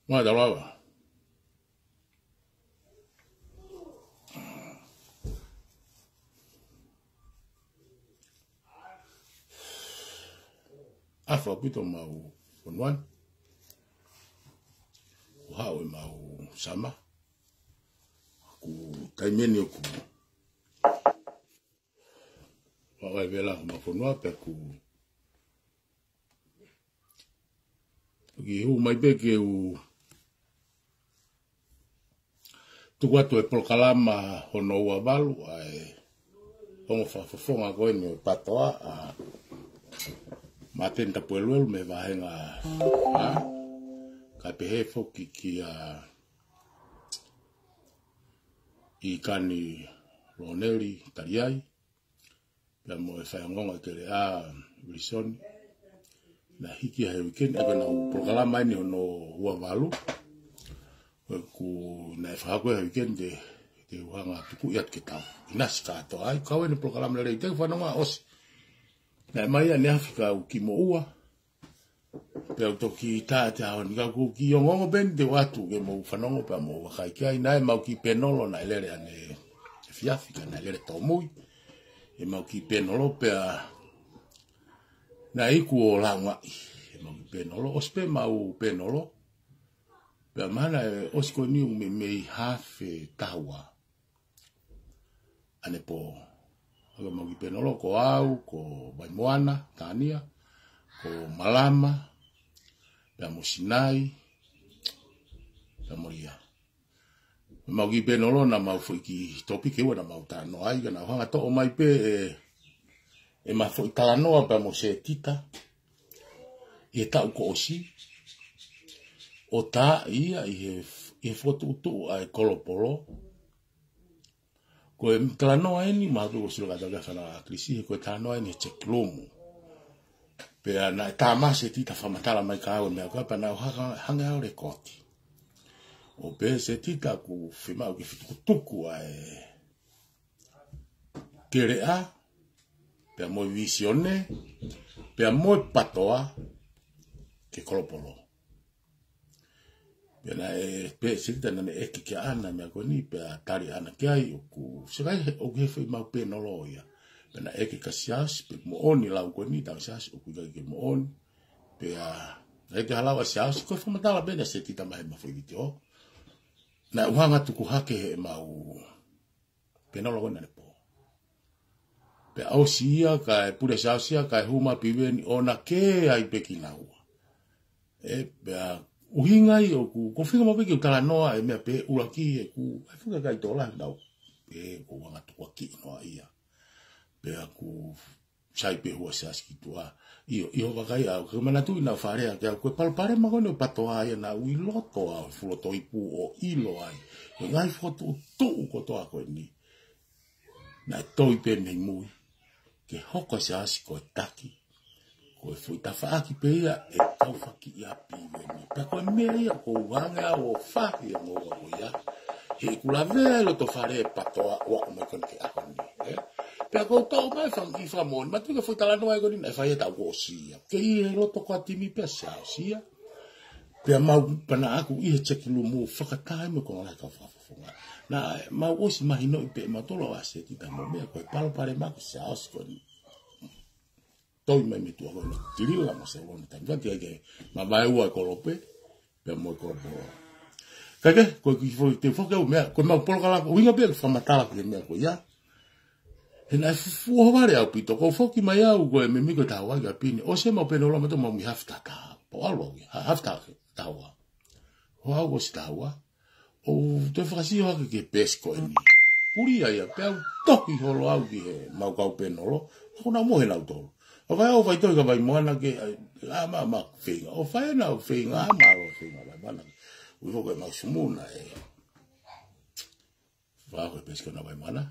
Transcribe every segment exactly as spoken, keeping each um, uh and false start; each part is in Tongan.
Mālō ʻaupito. ʻAfa ʻaupito homau fonua ni. Kuo haʻu ʻemau summer. Ko e taimi eni ʻoku vaivai vela homau fonua pea ʻoku kiʻi hū mai pē ke u tuku atu e polokalama hono ua valu ʻa e ongo fakafofonga ko eni ʻo e PTOA, ʻa Māteni Tapueluelu mei he vāhenga fā, kae pehē foki kia ʻIkani Loneli Taliai, pea mo e faiongoongo ʻa e Keleʻa Uilisoni. Naʻe hiki ia he uike ni, ʻa ia ko ʻenau polokalama eni hono ua valu. Ko ʻeku, naʻe fakahoko ia he uike ni te, te u hanga ʻo tukuʻi atu ke tau ʻinasi kātoa ai, kau eni polokalama lelei, te u fanongo ʻosi. Naʻe mai ʻaneafi ka u kiʻi moʻua, pea u toki tā ʻi he ʻaho ni, ka ʻoku ou kiʻi ongoongo pē eni te u ʻatu ke mou fanongo pea mou vakai ki ai. Naʻe ʻemau kiʻi pēnolo naʻe lele ʻanai efiafi, ka naʻe lele tōmui ʻemau kiʻi pēnolo, pea naʻe iku ʻo laungaʻi ʻemau kiʻi pēnolo. ʻOsi pē ʻemau pēnolo, pea mahalo naʻe ʻosi ko eni ʻo meimei hafe taha ua ʻanepō. ʻA ia ko ʻemau kiʻi pēnolo ko au, ko Vaimoana Tania, ko Malama, pea mo Sinai, pea mo Lia. ʻEmau kiʻi pēnolo naʻa mau foʻi kiʻi tōpiki ʻe ua naʻa mau talanoa ai, ka naʻa ku hanga ʻo toʻo mai pē ʻe, ʻema foʻi talanoa pea mo Setita ʻi he taʻu kuo ʻosi, ʻo tā ia ʻi he, ʻi he fokotuʻutuʻu ʻa e Kolopolo. Ko e talanoa eni, mahalo ʻoku sio kātoa ki ai e fānau ʻa Kilisi, he ko e talanoa eni he check room. Pea naʻe tā mai Setita fakamatala mai kia au e meʻa ko ē, pea naʻa ku hanga, hanga ʻo lekooti. ʻO pehē Setita ʻoku fiemaʻu ke fetukutuku ʻa e Keleʻa, pea mo e Vīsone, pea mo e PTOA ki he Kolopolo. Pea naʻe pehē Setita naʻa ne ʻeke kia ʻAna e meʻa ko eni, pea tali ʻAna ki ai ʻoku, sio ki ai he, ʻoku ʻi he foʻi ʻemau pēnolo ia. Pea naʻe ʻeke kia Siaosi pe ʻoku moʻoni e lau ko eni, tala ʻe Siaosi ʻoku ʻikai ke moʻoni. Pea naʻe ʻikai ke ʻi ai ha lau ʻa Siaosi, ko e fakamatala pē eni ʻa Setita mai he ʻemau foʻi vitiō. Naʻa ku hanga ʻo tuku hake he ʻemau pēnolo ko eni ʻanepō. Pea ʻosi ia kae pule ʻa Siaosi ia kae hū mai Piveni ʻo na kē ai pē kinaua. ʻE, pea ʻuhinga ia ʻoku, ʻoku ou feinga maʻu pē ke u talanoa e meʻa pē ʻuluaki ʻeku, ʻai fuka kai tola nau. Pea ʻoku ou hanga ʻo tukuakiʻi noa ia. Pea ʻoku sai pē hua ʻa Siaosi ki tuʻa. ʻIo, ʻio vakai au, ke manatuʻi naʻa ku fakalea ki ai, ko e palopalema ko eni ʻo e PTOA ia naʻa ku ʻi loto au, fuʻu loto ipu ʻo ʻilo ai. Ko e ngaahi fokotuʻutuʻu kotoa ko eni. Naʻe toi pē mei mui ke hoko ʻa Siaosi ko e taki. Ko e foʻi tafaʻaki pē ia ʻe taufaki ʻa Piveni. Pea ko e meʻa ia ʻoku ou hanga au ʻo fahi ʻa e ngoue ko ia. He ʻoku lavea e loto fale e PTOA ʻo aʻu mai ko eni ki he ʻaho ni, ē? Pea ʻoku ou toʻo mai e fanga kiʻi fakamoʻoni. Manatuʻi ko e foʻi talanoa ko eni naʻe fai he taʻu kuo ʻosi ia. Kei ʻi he loto ko ē ʻa e timi pē ʻa Siaosi ia. Pea mau pē naʻa ku ʻi he check room ʻo fakatātā mo e konga lahi e kau fakafofonga. Naʻa mau ʻosi mahinoʻi pē ʻe mautolu ʻa Setita mo e meʻa ko e palopalema ko ē ʻa Siaosi ko eni. Toi mai mei tuʻa ko ē ʻo tilila mo Seulona Tanivati ai ke mavaeua e Kolope, pea mo e Kolopolo. Kae kehe, ko e kiʻi foʻi te u foki au meʻa, ko ʻemau polokalama, ʻuhinga pē ke fakamatala ki he meʻa ko ia. He naʻe fuʻu ʻohovale ʻaupito, ko e foki mai au ko e meimei ko e taha ua ki ʻapi ni, ʻosi ʻemau pēnolo mautolu mau mei hafe taha taha, pea ʻalu au ia, ha-, hafe taha taha ua. ʻO aʻu ʻosi taha ua, ʻo toe fakasio hake ki he peesi ko eni. Puli ai ia, pea u tohi holo au ki heʻemau kau pēnolo, ʻoku nau mohe nautolu. ʻO fai au fai tohi kia Vaimoana ke, ʻa, ʻa, ma, ma, feinga. ʻO fai ʻena ʻo feinga, ʻa, ma, ʻo feinga, Vaimoana. ʻUi ko e mau sumuna, ē. Fai ko e peesi ko ena Vaimoana.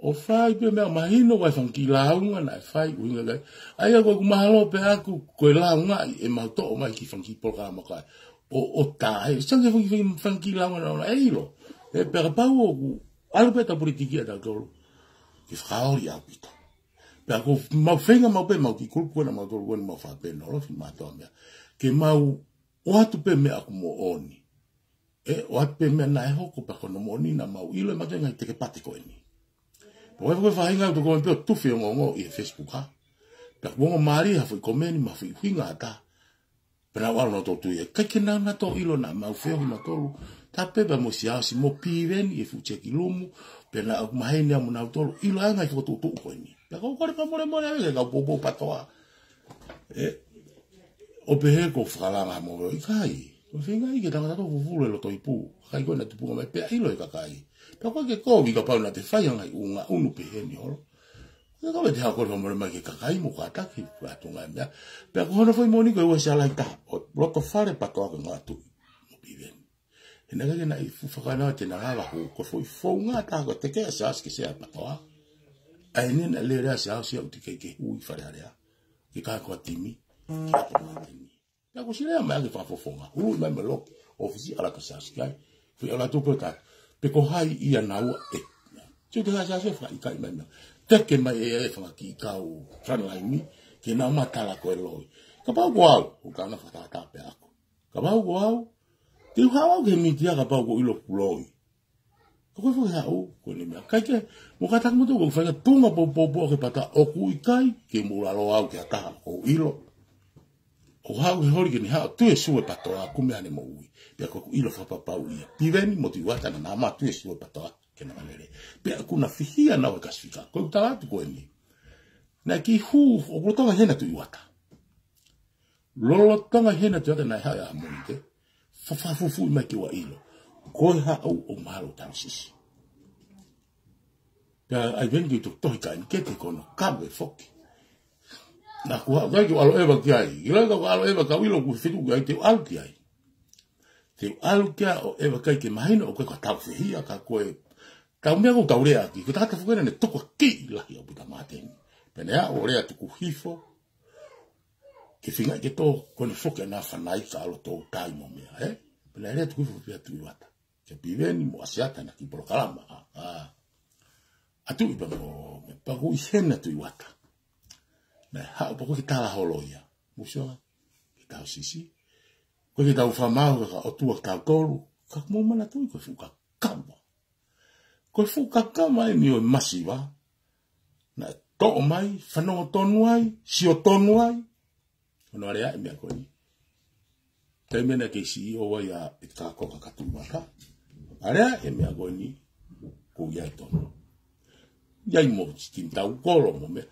ʻO fai pē meʻa mahino, ʻoku ʻi ai e fanga kiʻi lāunga naʻe fai, ʻuhinga ki ai. ʻA ia ko ʻeku mahalo pē ʻaʻaku, ko e lāunga ia ʻemau toʻo mai e kiʻi fanga kiʻi polokalama ko ia. ʻO, ʻo tā, ē, sai ke fanga kiʻi, fanga kiʻi lāunga naʻa nau ʻilo. Ē, pea kapau ʻoku ʻalu pē ʻetau politiki ʻatautolu, ke fakaoli ʻaupito. Pea ʻoku mau feinga maʻu pē, ʻemau kiʻi kulupu ko ena ʻamautolu ko eni ʻemau fakapēnolo, fiemātuʻa meʻa. Ke mau ʻoatu pē meʻa ʻoku moʻoni. ʻE, ʻoatu pē meʻa naʻe hoko pea ko hono moʻoni naʻa mau ʻilo ʻe mātuʻa e ngaahi tekepate ko eni. Pea ko e faʻahinga ʻoku tau kōmeni pē ʻo tufi e ongoongo ʻi he Facebook, ha? Pea kuo ongo mālie ha foʻi kōmeni mo ha foʻi ʻuhinga ʻe taha. Pea nau ʻalu nautolu ʻo tui, ʻikai ke nau nautolu ʻilo naʻa mau feohi nautolu. Tapu pē pea mo Siaosi mo Piveni ʻi he fuʻu chati lumu, pea naʻe maheni ʻa nautolu ʻilo ʻa e ngaahi fokotuʻutuʻu ko eni. Pea ko e kole fakamolemole ʻa e kau poupou PATOA. ʻE, ʻo pehē ko e fakalanga mo e ʻikai. Ko e feinga ia ke tangata tau fufulu e loto ipu. Kakai ko ē naʻe tupunga mai pea ʻilo ʻe he kakai. Pea ko e ke kovi kapau naʻa te fai ha ngaahi ʻū ngaʻunu pehē ni holo. Ko e kau ʻe te haʻu kole fakamolemole mai ki he kakai mo kātaki, kātoanga e meʻa. Pea ko hono foʻi moʻoni ko e ua Siaosi ʻi he taha. ʻO loto fale PATOA ko e ngaahi tuʻi mo Piveni. He naʻe ʻikai ke na ʻi fuʻu fakana te na lava hū, ko e foʻi founga taha ko e teke ʻa Siaosi ke sea PATOA. ʻA eni naʻe lele ʻa Siaosi ʻo teʻeki ke hū ʻi Fale Alea. Ke ka ko e timi, ke ka ko e timi. Pea ko e sila mai ʻa e fakafofonga. Ulu mai mo e loki, ʻōfisi ʻa e laka Siaosi ki ai. Fui ʻalu atu pē ʻo tala. Pe ko hai ia naua ē. Siʻi te ha Siaosi fakaʻikaiʻi mai meʻa. Teke mai ʻe ʻe fanga kiʻi kau frontline ni, ke nau matala ko e loi. Kapau ko au, ʻoku ou tala fakatātā pē ʻaʻaku. Kapau ko au, te u haʻu au ki he mītia kapau ʻoku ou ʻilo kuo loi. Ka ko e foʻi haʻu, ko eni meʻa. ʻIkai ke, mo kātaki mo tō, ko e faʻahinga tuʻunga poupou ʻa e PATOA ʻoku ʻikai, ke mou lalo au ki ha taha, ʻoku ou ʻilo. ʻOku haʻu he holi ke ne haʻu ʻo tui e sū e PATOA, ʻoku meʻa ne moʻui. Pea ko ʻeku ʻilo fakapapau ia. Piveni mo Tuʻi Uata naʻa nau ō ʻo tui e sū e PATOA, ke na malele. Pea ʻoku na fihia naua he Kasifika. Ko ʻeku tala atu ko eni. Naʻe kiʻi hū, ʻoku lolotonga hena Tuʻi Uata. Lolotonga hena Tuʻi Uata naʻe haʻu ʻa Monite. Fa-, fakafufuuʻi mai ke ua ʻilo. Ko e haʻu ʻo mahalo Tausisi. Pea ʻai veni ki to-, tohi ka eni ke te kono kawe foki. Naʻa ku haʻu kai ke u ʻalu ʻeva ki ai. ʻIlo ka u ʻalu ʻeva ka u ʻilo ʻoku fetuku ki ai te u ʻalu ki ai. Te u ʻalu ki ai ʻo ʻeva kai ke mahino ʻoku ʻikai ko ha tau fehia ka ko e tau meʻa ko e tau lea ki. Ko e tangata fuku ena ne toko kiʻi lahi ʻaupito ʻa Māteni. Pea ne aʻu ʻo lea tuku hifo. Ke feinga ke tō, ko eni foki ʻa e fanai ka ʻalu tō tai mo meʻa, ē? Pea ne lea tuku hifo pea Tuʻi Uata. Ke Piveni mo ʻAsiata naʻa ki polokalama, ʻa, ʻa, ʻa Tuʻi pea mo, pea ko ʻi hena Tuʻi Uata. Naʻe haʻu pea ko e ke tala holo ia. Musoa, ke Tausisi. Ko e ke tau fakamaau ka ʻOtua kitautolu. Ka mou manatuʻi ko e fuʻu kakama. Ko e fuʻu kakama eni ʻo e masiva. Naʻe toʻo mai, fanongo tonu ai, sio tonu ai. Hono aleaʻi e meʻa ko eni. Taimi naʻe kei CEO ai ʻa e ka ko ka Tuʻi Uata. Aleaʻi e meʻa ko eni, ko ia e tonu. ʻI ai mo Sitini Taukolo mo meʻa.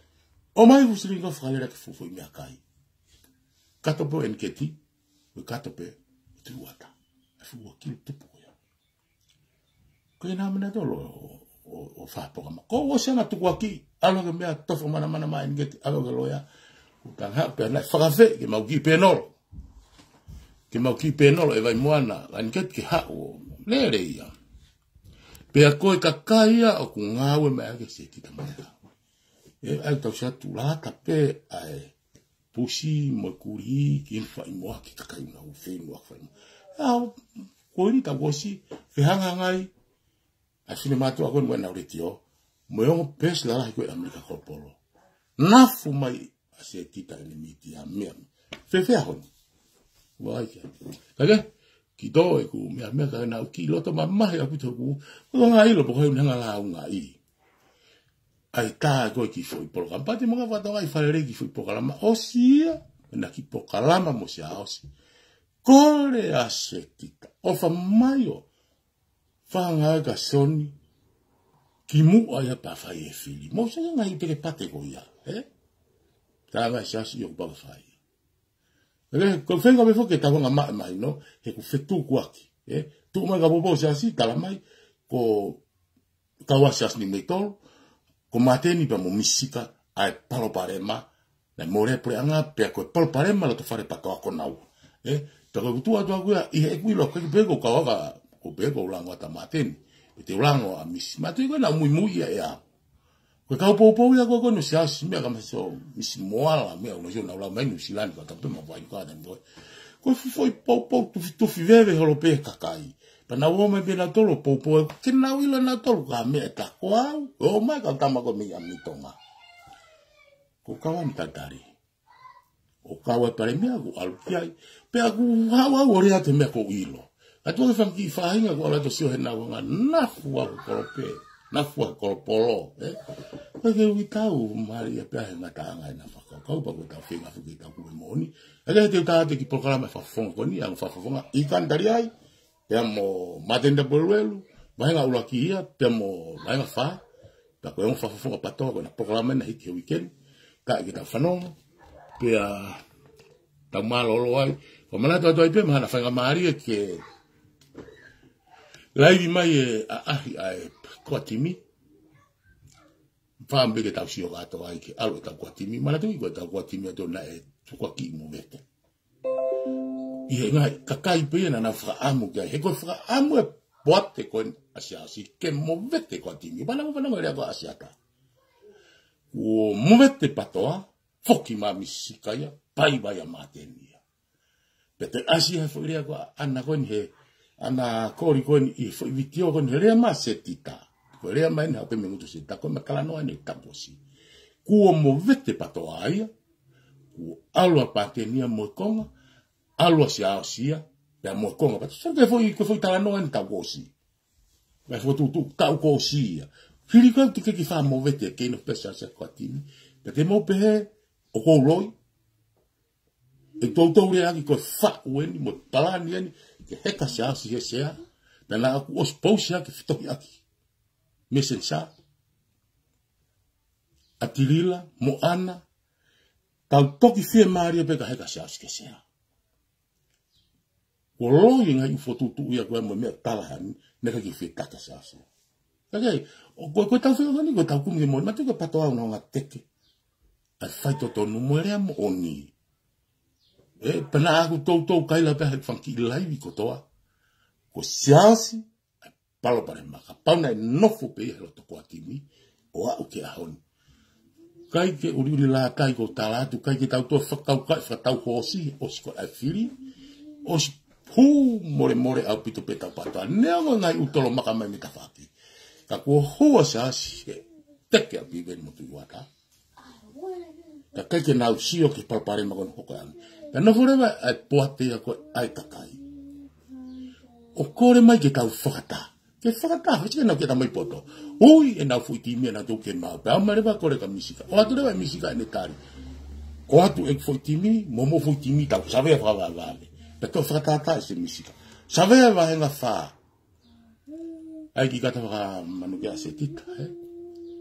ʻOmai ʻusilinga fakalele ke fuʻu foʻi meʻakai. Kato pē ʻo ʻEniketi, ko e kato pē ʻo Tuʻi Uata. ʻA e fuʻu kilu tupu ko ia. Ko e nā mena tolo ʻo, ʻo, ʻo fakapoka ma. Ko ʻosi ʻana tukuaki, ʻalu ke meʻa tofa manamana mai ʻEniketi, ʻalu ke loea. Ko e tangata pea naʻe fakafeʻi, ke mau kiʻi pēnolo. Ke mau kiʻi pēnolo ʻe Vaimoana, ʻEniketi ke haʻu ʻo lele ia. Pea ko e kakai ia ʻoku ngāue mai ake Setita mai ʻa. ʻE, ʻai tau sa tu lata pē, ʻai. Pusi mo e kuli ki he faʻimoa ki he kakai ʻoku nau feinua faʻimoa. ʻA, ko eni tau ʻosi, fehangahangai, ʻa e finemātuʻa ko eni mo ʻenau letiō, mo e ongo peesi lalahi ko ē ʻAmelika Kolopolo. Nafu mai ʻa Setita ʻene mītia meʻa. Fēfē honi. Ua ai kia. Ka ke, ki tō ʻeku meʻa, meʻa ka nau ki loto mamahi ʻaupito ʻoku, ko ngā ʻilo poko he unanga launga i. ʻAi tā ko e kiʻi foʻi polokalama. Pati mo ngā fatonga ʻi Fale Alea kiʻi foʻi polokalama. ʻOsi ia, na kiʻi polokalama mo Siaosi. Kole ʻa Setita. ʻOfa mai ʻo. Fanga ka Soni. Ki muʻa ia pea fai e fili. Mo se ngaahi tekepate ko ia, ē? Tā ngaahi Siaosi ʻoku pau fai. Ē, ko e feinga me foki e tauhanga maʻa mai no, he ʻoku fetukuaki, ē? Tuʻu mai ka poupou Siaosi, tala mai, ko kau ʻa Siaosi ni mei tolu, ko Māteni pea mo Misi Sika, ʻa e palopalema, naʻe mole puleʻanga, pea ko e palopalema loto fale PATOA ko naua. Ē, pea ko e kutu atu aku ia, ʻi heʻeku ʻilo, ko e pē ko kau aka, ko pē ko u lango atu ʻa Māteni, ʻe te u lango ʻa Misi, Māteni ko ena muimui ia ʻe au. Ko e kau poupou ia ko e ko no Siaosi meʻa ka masi ʻo Misi Moala meʻa ʻo no sio na ula mai New Zealand ka tapu ma vai ka na mo. Ko e fuʻu foʻi poupou tufi tufi veve holo pē kakai. Pea nau ō mai pē nautolu poupou ke nau ʻilo nautolu ka meʻa ʻe tā ko au. ʻO mai ka tama ko mei ʻa mi Tonga. Ko kau ʻa mi tatari. ʻO kau ʻa e palēmia ʻoku ʻalu ki ai. Pea ʻoku haʻu au ʻo lea atu e meʻa ʻoku ou ʻilo. Ka tuʻu he fanga kiʻi faʻahinga kuo ʻalu atu ʻo sio he nau anga nafu ʻa e kolope, nafu ʻa e kolopolo, ē? Ko e ke uitau, mālie pē ʻa e ngataʻanga ʻenau fakakaukau, pea ko ʻetau feinga foki ke tau kumi moʻoni. Ka ke he te u tā atu e kiʻi polokalama fakafofonga ko eni, ʻa e fakafofonga ʻi Kanitaliai, pea mo Māteni Tapueluelu, vahenga ʻuluaki ia, pea mo vahenga fā, pea ko e ongo fakafofonga PATOA ko ʻena polokalama ʻena hiki he uike ni, ka ʻi ke tau fanongo, pea tau mālōlō ai. Ko e manatu atu ai pē, mahalo naʻe faingamālie ke laivi mai e ʻaʻahi ʻa e core timi. Fakaʻamu pē ke tau sio kātoa ai ki he ʻalu ʻetau core timi. Manatuʻi ko ʻetau core timi ʻa e toʻo naʻe tukuakiʻi movete. ʻI he ngaahi kakai pē ia naʻa nau fakaʻamu ki ai. He ko e fakaʻamu e poate ko eni ʻa Siaosi ke movete e core timi. Pea naʻa fanongo e lea ko ē ʻa Siata. Kuo movete PATOA, foki mai Misika ia, paiva ia Māteni ia. Pea toe ʻasi ai e foʻi lea ko ē ʻa ʻAna ko eni he, ʻAna Koli ko eni ʻi he foʻi vitiō ko eni he lea mai ʻa Setita. Ko e lea mai eni haʻu pē mei he ngutu ʻo Setita, ko e meʻa talanoa eni ʻi he taʻu kuo ʻosi. Kuo movete PATOA ia, kuo ʻalu ʻa Māteni ia mo e konga, ʻalu ʻa Siaosi ia, pea mo e konga. Pea toe sio ki he foʻi, ki he foʻi talanoa eni taʻu kuo ʻosi. Pea fokotuʻutuʻu taʻu kuo ʻosi ia. Hili ko ē ʻoku teʻeki ke fakamovete, kei nofo pē Siaosi ia he core timi. Pea te mou pehē ʻoku ou loi. ʻE toutou lea ʻaki ko e faʻu eni, mo e palani eni, ke heka Siaosi he sea. Pea naʻa ku ʻosi pousi ʻaki e fetohiʻaki. Messenger. ʻAtilila, mo ʻAna, tau toki fiemālie pē ka heka Siaosi ki he sea. Kuo loi e ngaahi ʻū fokotuʻutuʻu ia ko ē mo e meʻa tala heni, naʻe ʻikai ke fie taki ʻa Siaosi. Ka ke, ʻo ko e, ko ʻetau feinga ko eni, ko ʻetau kumi ke moʻoni, manatuʻi ko e PATOA ʻoku nau ngāteke ʻa e faitotonu mo e lea moʻoni. Ē, pea naʻa ku toutou kaila pē he fanga kiʻi laivi kotoa. Ko Siaosi, palopalema, kapau naʻe nofo pē ia he loto core timi, ʻo aʻu ki he ʻaho ni. ʻIkai ke ʻuliʻuli lātai ko e tala atu, ʻikai ke tau toe fakakaukau, fakatau hoosi, ʻosi ko ē ʻa e fili, ʻosi hū molemole ʻaupito pē ʻetau PATOA. Neongo e ngaahi ʻū tolo maka mai mei tafaʻaki. Ka kuo hū ʻa Siaosi he teke ʻa Piveni mo Tuʻi Uata. Ka ʻikai ke nau sio ki he palopalema ko eni ʻoku hoko ange. Pea nofo leva ʻa e poate ia ko ē ʻa e kakai. ʻO kole mai ke tau fakatā. Ke fakatā, hesi ke nau ke tamai poto. Ui ʻenau foʻi timi ʻenau tau ke mau. Pea ʻomai leva kole kia Misika. ʻOatu leva ʻe Misika ʻene tali. Ko ʻatu e foʻi timi, mo mo foʻi timi tau. Savea fakavavevave. Pea toe fakatātā ʻe Misika. Savea vahenga fā. ʻAi ki kata fakamanukia ʻa Setita, ē.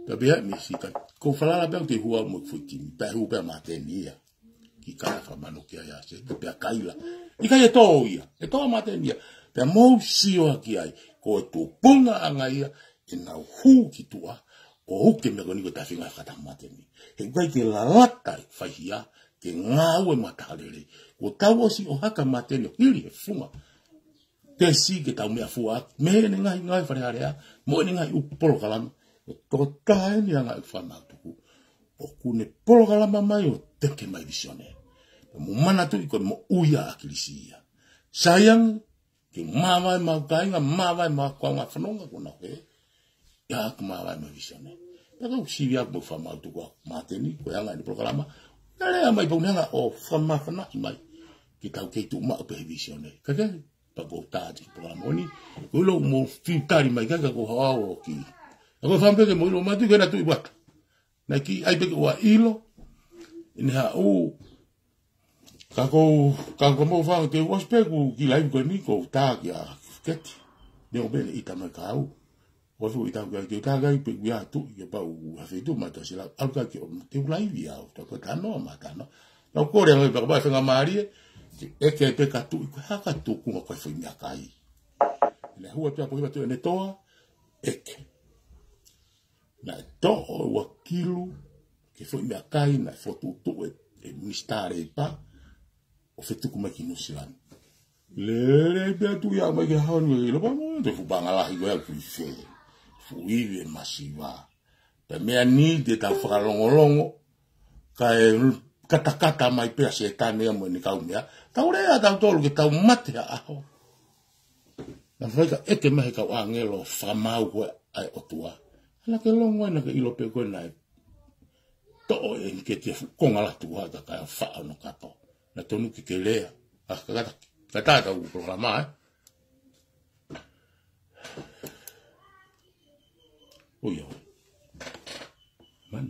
Pea pehē ʻe Misika, ko e falala pē ʻoku te hū au mo e foʻi timi, pea hū pē ʻa Māteni ia. Ki kata fakamanukia ʻa Setita, pea kaila. ʻIkai, ʻe tō ia, ʻe tō ʻa Māteni ia. Pea mou sio ʻaki ai, ko e tupungaʻanga ia, ʻenau hū ki tuʻa, ʻo uke meʻa ko eni ko e tafinga kata Māteni. He ʻikai ke lalata e faihia, ke ngāue matahalele. Kuo tau ʻosi ʻohake ʻa Māteni ʻo hili he funga. Tesi ke tau meʻa fua, mei heʻene ngaahi ngāue Fale Alea, mo ʻene ngaahi ʻū polokalama, ʻo tokotaha eni ʻa e ngaahi ʻū fānau tuku. ʻOku ne polokalama mai ʻo teke mai Vīsone. Mo manatuʻi ko e moʻui ʻa ʻAkilisi ia. Saiangi, ke māvae mau kāinga, māvae mau kaungā fononga ko ena he. ʻIa ʻaku māvae mo e Vīsone. Pea kau sivi ʻaku mo e fānau tuku ʻa Māteni, ko e anga ʻene polokalama. Pea lea mai pau ne hanga ʻo fakamāfanaʻi mai. Ke tau kei tuʻu maʻu pē he Vīsone. Ka ke, pea kou tā atu ki he polokalama ko eni. Ko e ʻilo mo fiu tali mai ka ka ko hao ki. Ka ko e fāmili ke mo ʻilo matu ke na Tuʻi Uata. Naʻe kiʻi ʻai pē ke ʻoua ʻilo. ʻEne haʻu. Ka kou, ka kou mo fanga ke ʻosi pē ku ki laivi ko eni kou tā kia Keti. Ne o pene ʻita mai ka au. ʻOsi ʻita kia Keti, tā kai pē ku ia Tuʻi ke pau ha feituʻu mai tau sila. ʻAlu ka ke ʻo te u laivi au, tā ko tano ma tano. Nau kole ange pē ka pai fenga mālie, ʻeke pē ka Tuʻi, ko e hā ka tuku ma ko e foʻi meʻakai. Ne hua pē ʻa pohi matu ʻene toa, ʻeke. Naʻe toʻo ua kilu, ke foʻi meʻakai, naʻe fokotuʻutuʻu ʻe, ʻe Minisitā Leipa, ʻo fetuku mai ki Nuʻusila ni. Lele pē ʻa Tuʻi ia mai ke hao ni ʻilo pea mo, te fuʻu paʻanga lahi ko ē ʻa Tuʻi fē. Fuʻu ivi ʻe masiva. Pea meʻa ni te tau fakalongolongo, kae katakata mai pē ʻa Sētane ia mo ʻene kau meʻa. Tau lea tautolu ke tau mate ha ʻaho. Naʻe fai ka ʻeke mai he kau ʻāngelo fakamaau ko ē ʻa e ʻOtua. Ana ke longo ena ke ʻilo pē ko ē naʻe toʻo ʻe Keti e fuʻu konga latu ko ē ʻa e kakai ʻo faʻo hono kato. Naʻe tonu ke ke lea. ʻA, ka kata, ka tā kau polokalama, ē. ʻOi, ʻoi. Man.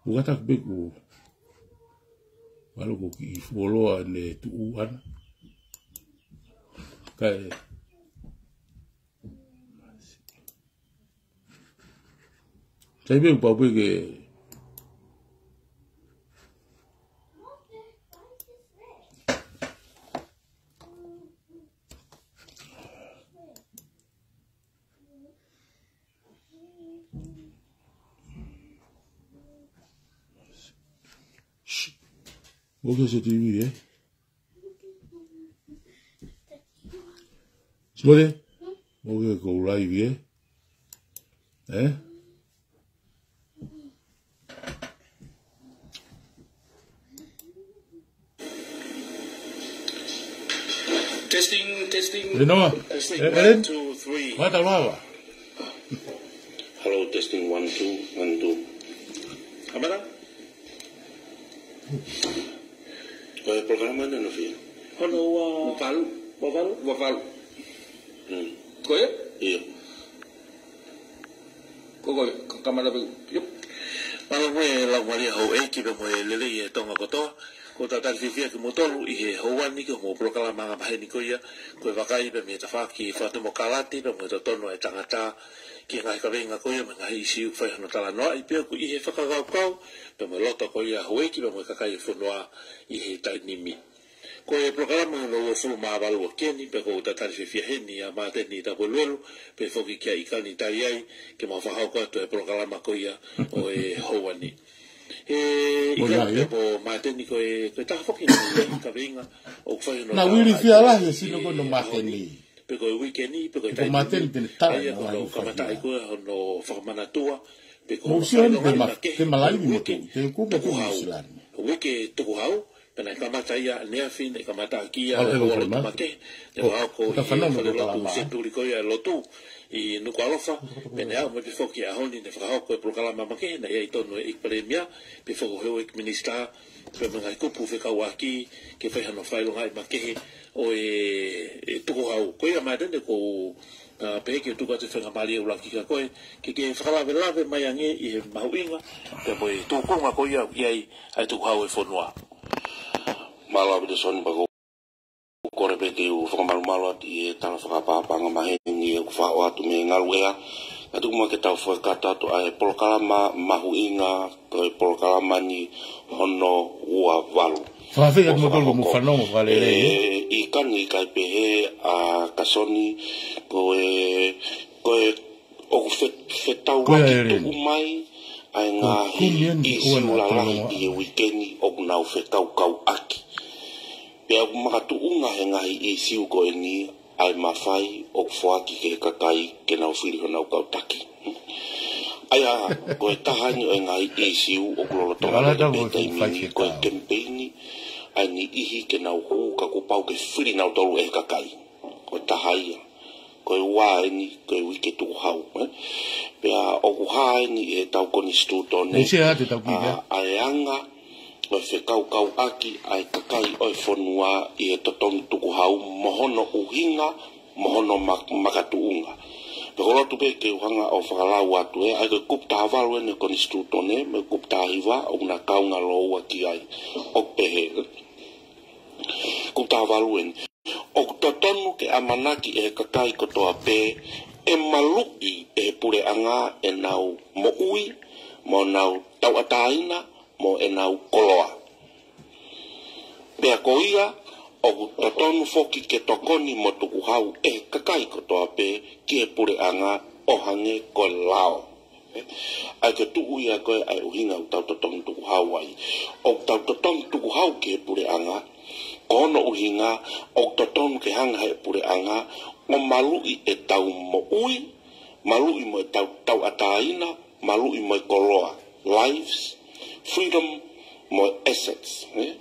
Ua taku pē ku. Malo ko ki i fuoloa ne tuʻu ana. Kae. Sai pē upau pē ke. Shh. Oke, se T V, eh? Simote? Oke, ko live, eh? Eh? Testing, testing. Enoa. Testing. Eh, one, Ellen? Two, three. Mata lava. Hello, testing, one, two, one, two. Kamata? Ko e polokalama ena no fia. Hono ua valu, ua valu, ua valu. Hmm. Ko ia? Ia. Ko, ko, ko kamata pē. Iop. Mālō mo e laumālie houʻeiki pea mo e lelei ʻa e Tonga kotoa. Ko e talitali fiefia kimoutolu ʻi he houa ni ki hoʻomou polokalama angamaheni ko ia, ko e vakai pea mei he tafaʻaki fakatemokalati pea mo e totonu ʻa e tangata ki he ngaahi kaveinga ko ia mo e ngaahi ʻīsiu ʻoku fai hono talanoaʻi pea ʻoku ʻi he fakakaukau pea mo e loto ko ia houʻeiki pea mo e kakai ʻo e fonua ʻi he taimi ni. Ko e polokalama hono uofulu mā valu ʻo e ʻaho ni, pea ʻoku ou talitali fiefia heni ʻa Māteni Tapueluelu, pea foki kia ʻIkani Taiai, ke mau fakahoko atu e polokalama ko ia ʻo e houa ni. He ʻIkani pea mo Māteni ko e, ko e taha foki eni e kaveinga ʻoku fai hono talanoaʻi ʻi he ʻaho ni. Pe ko e uike ni, pe ko e taimi ni, ʻa ia ko hono kamataʻi ko ē hono fakamanatua, pe ko hono fakahinohino makehe, ko e uike tukuhau. Uike tukuhau, pea naʻe kamata ia ʻaneafi, naʻe kamata ʻaki ia ʻa e lotu makehe, naʻe fakahoko ʻi he falelotu Senituli ko ia ʻo e lotu ʻi Nukuʻalofa, pea naʻe aʻu mai pē foki he ʻaho ni naʻe fakahoko e polokalama makehe, naʻe ʻi ai tonu e ʻEiki Palēmia, pea foki houʻeiki minisitā, pea mo e ngaahi kupu fekauʻaki, ke fai hano fakaʻilongaʻi makehe ʻo e, e tukuhau. Ko ia Māteni ʻoku ou, ʻa, pehē ke u tuku atu e faingamālie ʻuluaki kia koe, ke ke fakalavelave mai ange ʻi he mahuʻinga, pea mo e tūkunga ko ia ʻoku ʻi ai ʻa e tukuhau ʻo e fonua. Mālō ʻaupito Soni, pea ʻoku ou kole pē ke u fakamalumalu atu ʻi he tala fakaʻapaʻapa angamaheni ʻoku faʻo atu mei he ngaluʻea. Ka tuku muʻa ke tau fakakakato atu ʻa e polokalama mahuʻinga, ko e polokalama ni hono ua valu. Fakafeʻiloaki mo tolu mo fanongo fakalelei, ē? ʻE, ʻIkani, ʻikai pehē ʻa Kasoni, ko e, ko e ʻoku fe-, fetauʻaki tuʻu mai ʻa e ngaahi ʻīsiu lalahi ʻi he uike ni ʻoku nau fekaukauʻaki. Pea ʻoku makatuʻunga he ngaahi ʻīsiu ko eni ʻa e mafai ʻoku foaki ki he kakai ke nau fili honau kau taki. ʻA ia, ko e taha eni ʻo e ngaahi ʻīsiu ʻoku lolotonga ʻi he taimi ni, ko e kemipeini ʻa e niʻihi ke nau hū ka kuo pau ke fili nautolu ʻe he kakai. Ko e taha ia. Ko e ua eni, ko e uike tukuhau, ē? Pea ʻoku hā eni ʻi heʻetau konisitūtone, ʻa e anga ʻo e fekaukauʻaki ʻa e kakai ʻo e fonua ʻi he totonu tukuhau mo hono ʻuhinga, mo hono mak-, makatuʻunga. Pea ʻoku ou loto pē ke u hanga ʻo fakalau atu, ē, ʻa ia ko e kupu taha valu eni ʻo e konisitūtone, mo e kupu taha hiva, ʻoku na kaungā lōua ki ai. ʻOku pehē, kupu taha valu eni. ʻOku totonu ke ʻamanaki ʻe he kakai kotoa pē ʻe maluʻi ʻe he puleʻanga ʻenau moʻui, mo ʻenau tauʻatāina, mo ʻenau koloa. Pea ko ia, ʻoku totonu foki ke tokoni mo tukuhau ʻe he kakai kotoa pē ki he puleʻanga ʻo hangē ko e lao. ʻA ia ko e tuʻu ia ko ē ʻa e ʻuhinga ʻoku tau totonu tukuhau ai. ʻOku tau totonu tukuhau ki he puleʻanga, ko hono ʻuhinga, ʻoku totonu ke hanga ʻe he puleʻanga ʻo maluʻi ʻetau moʻui, maluʻi mo ʻetau tauʻatāina, maluʻi mo e koloa, lives, freedom, mo e assets, ē?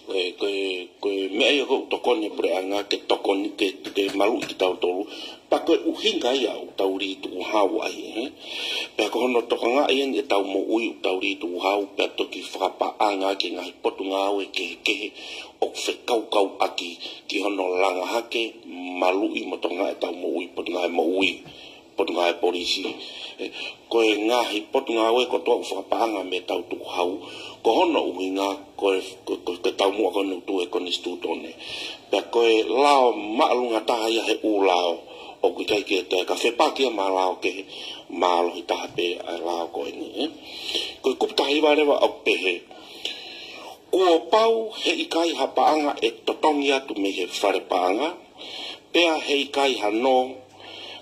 Ko e, ko e, ko e meʻa ia ʻoku tokoni e puleʻanga ke tokoni, ke, ke maluʻi kitautolu. Pea ko e ʻuhinga ia ʻoku tau lī tukuhau ai, ē? Pea ko hono tokangaʻi eni ʻetau moʻui ʻoku tau lī tukuhau, pea toki fakapaʻanga ki he ngaahi potungāue kehekehe ʻoku fekaukauʻaki ki hono langa hake, maluʻi mo tokangaʻi ʻetau moʻui, potungāue moʻui, potungāue polisi. Ē, ko e ngaahi potungāue kotoa ʻoku fakapaʻanga mei heʻetau tukuhau, ko hono ʻuhinga ko e, ko, ko, ko e taumuʻa ko eni ʻoku tuʻu he konisitūtone. Pea ko e lao māʻolunga taha ia he ʻū lao, ʻoku ʻikai ke te ka fepaki ia mo e lao kehe, mālohi taha pē ʻa e lao ko eni, ē. Ko e kupu taha hiva leva ʻoku pehē: Kuo pau heʻikai ha paʻanga ʻe totongi atu mei he fale paʻanga, pea heʻikai ha nō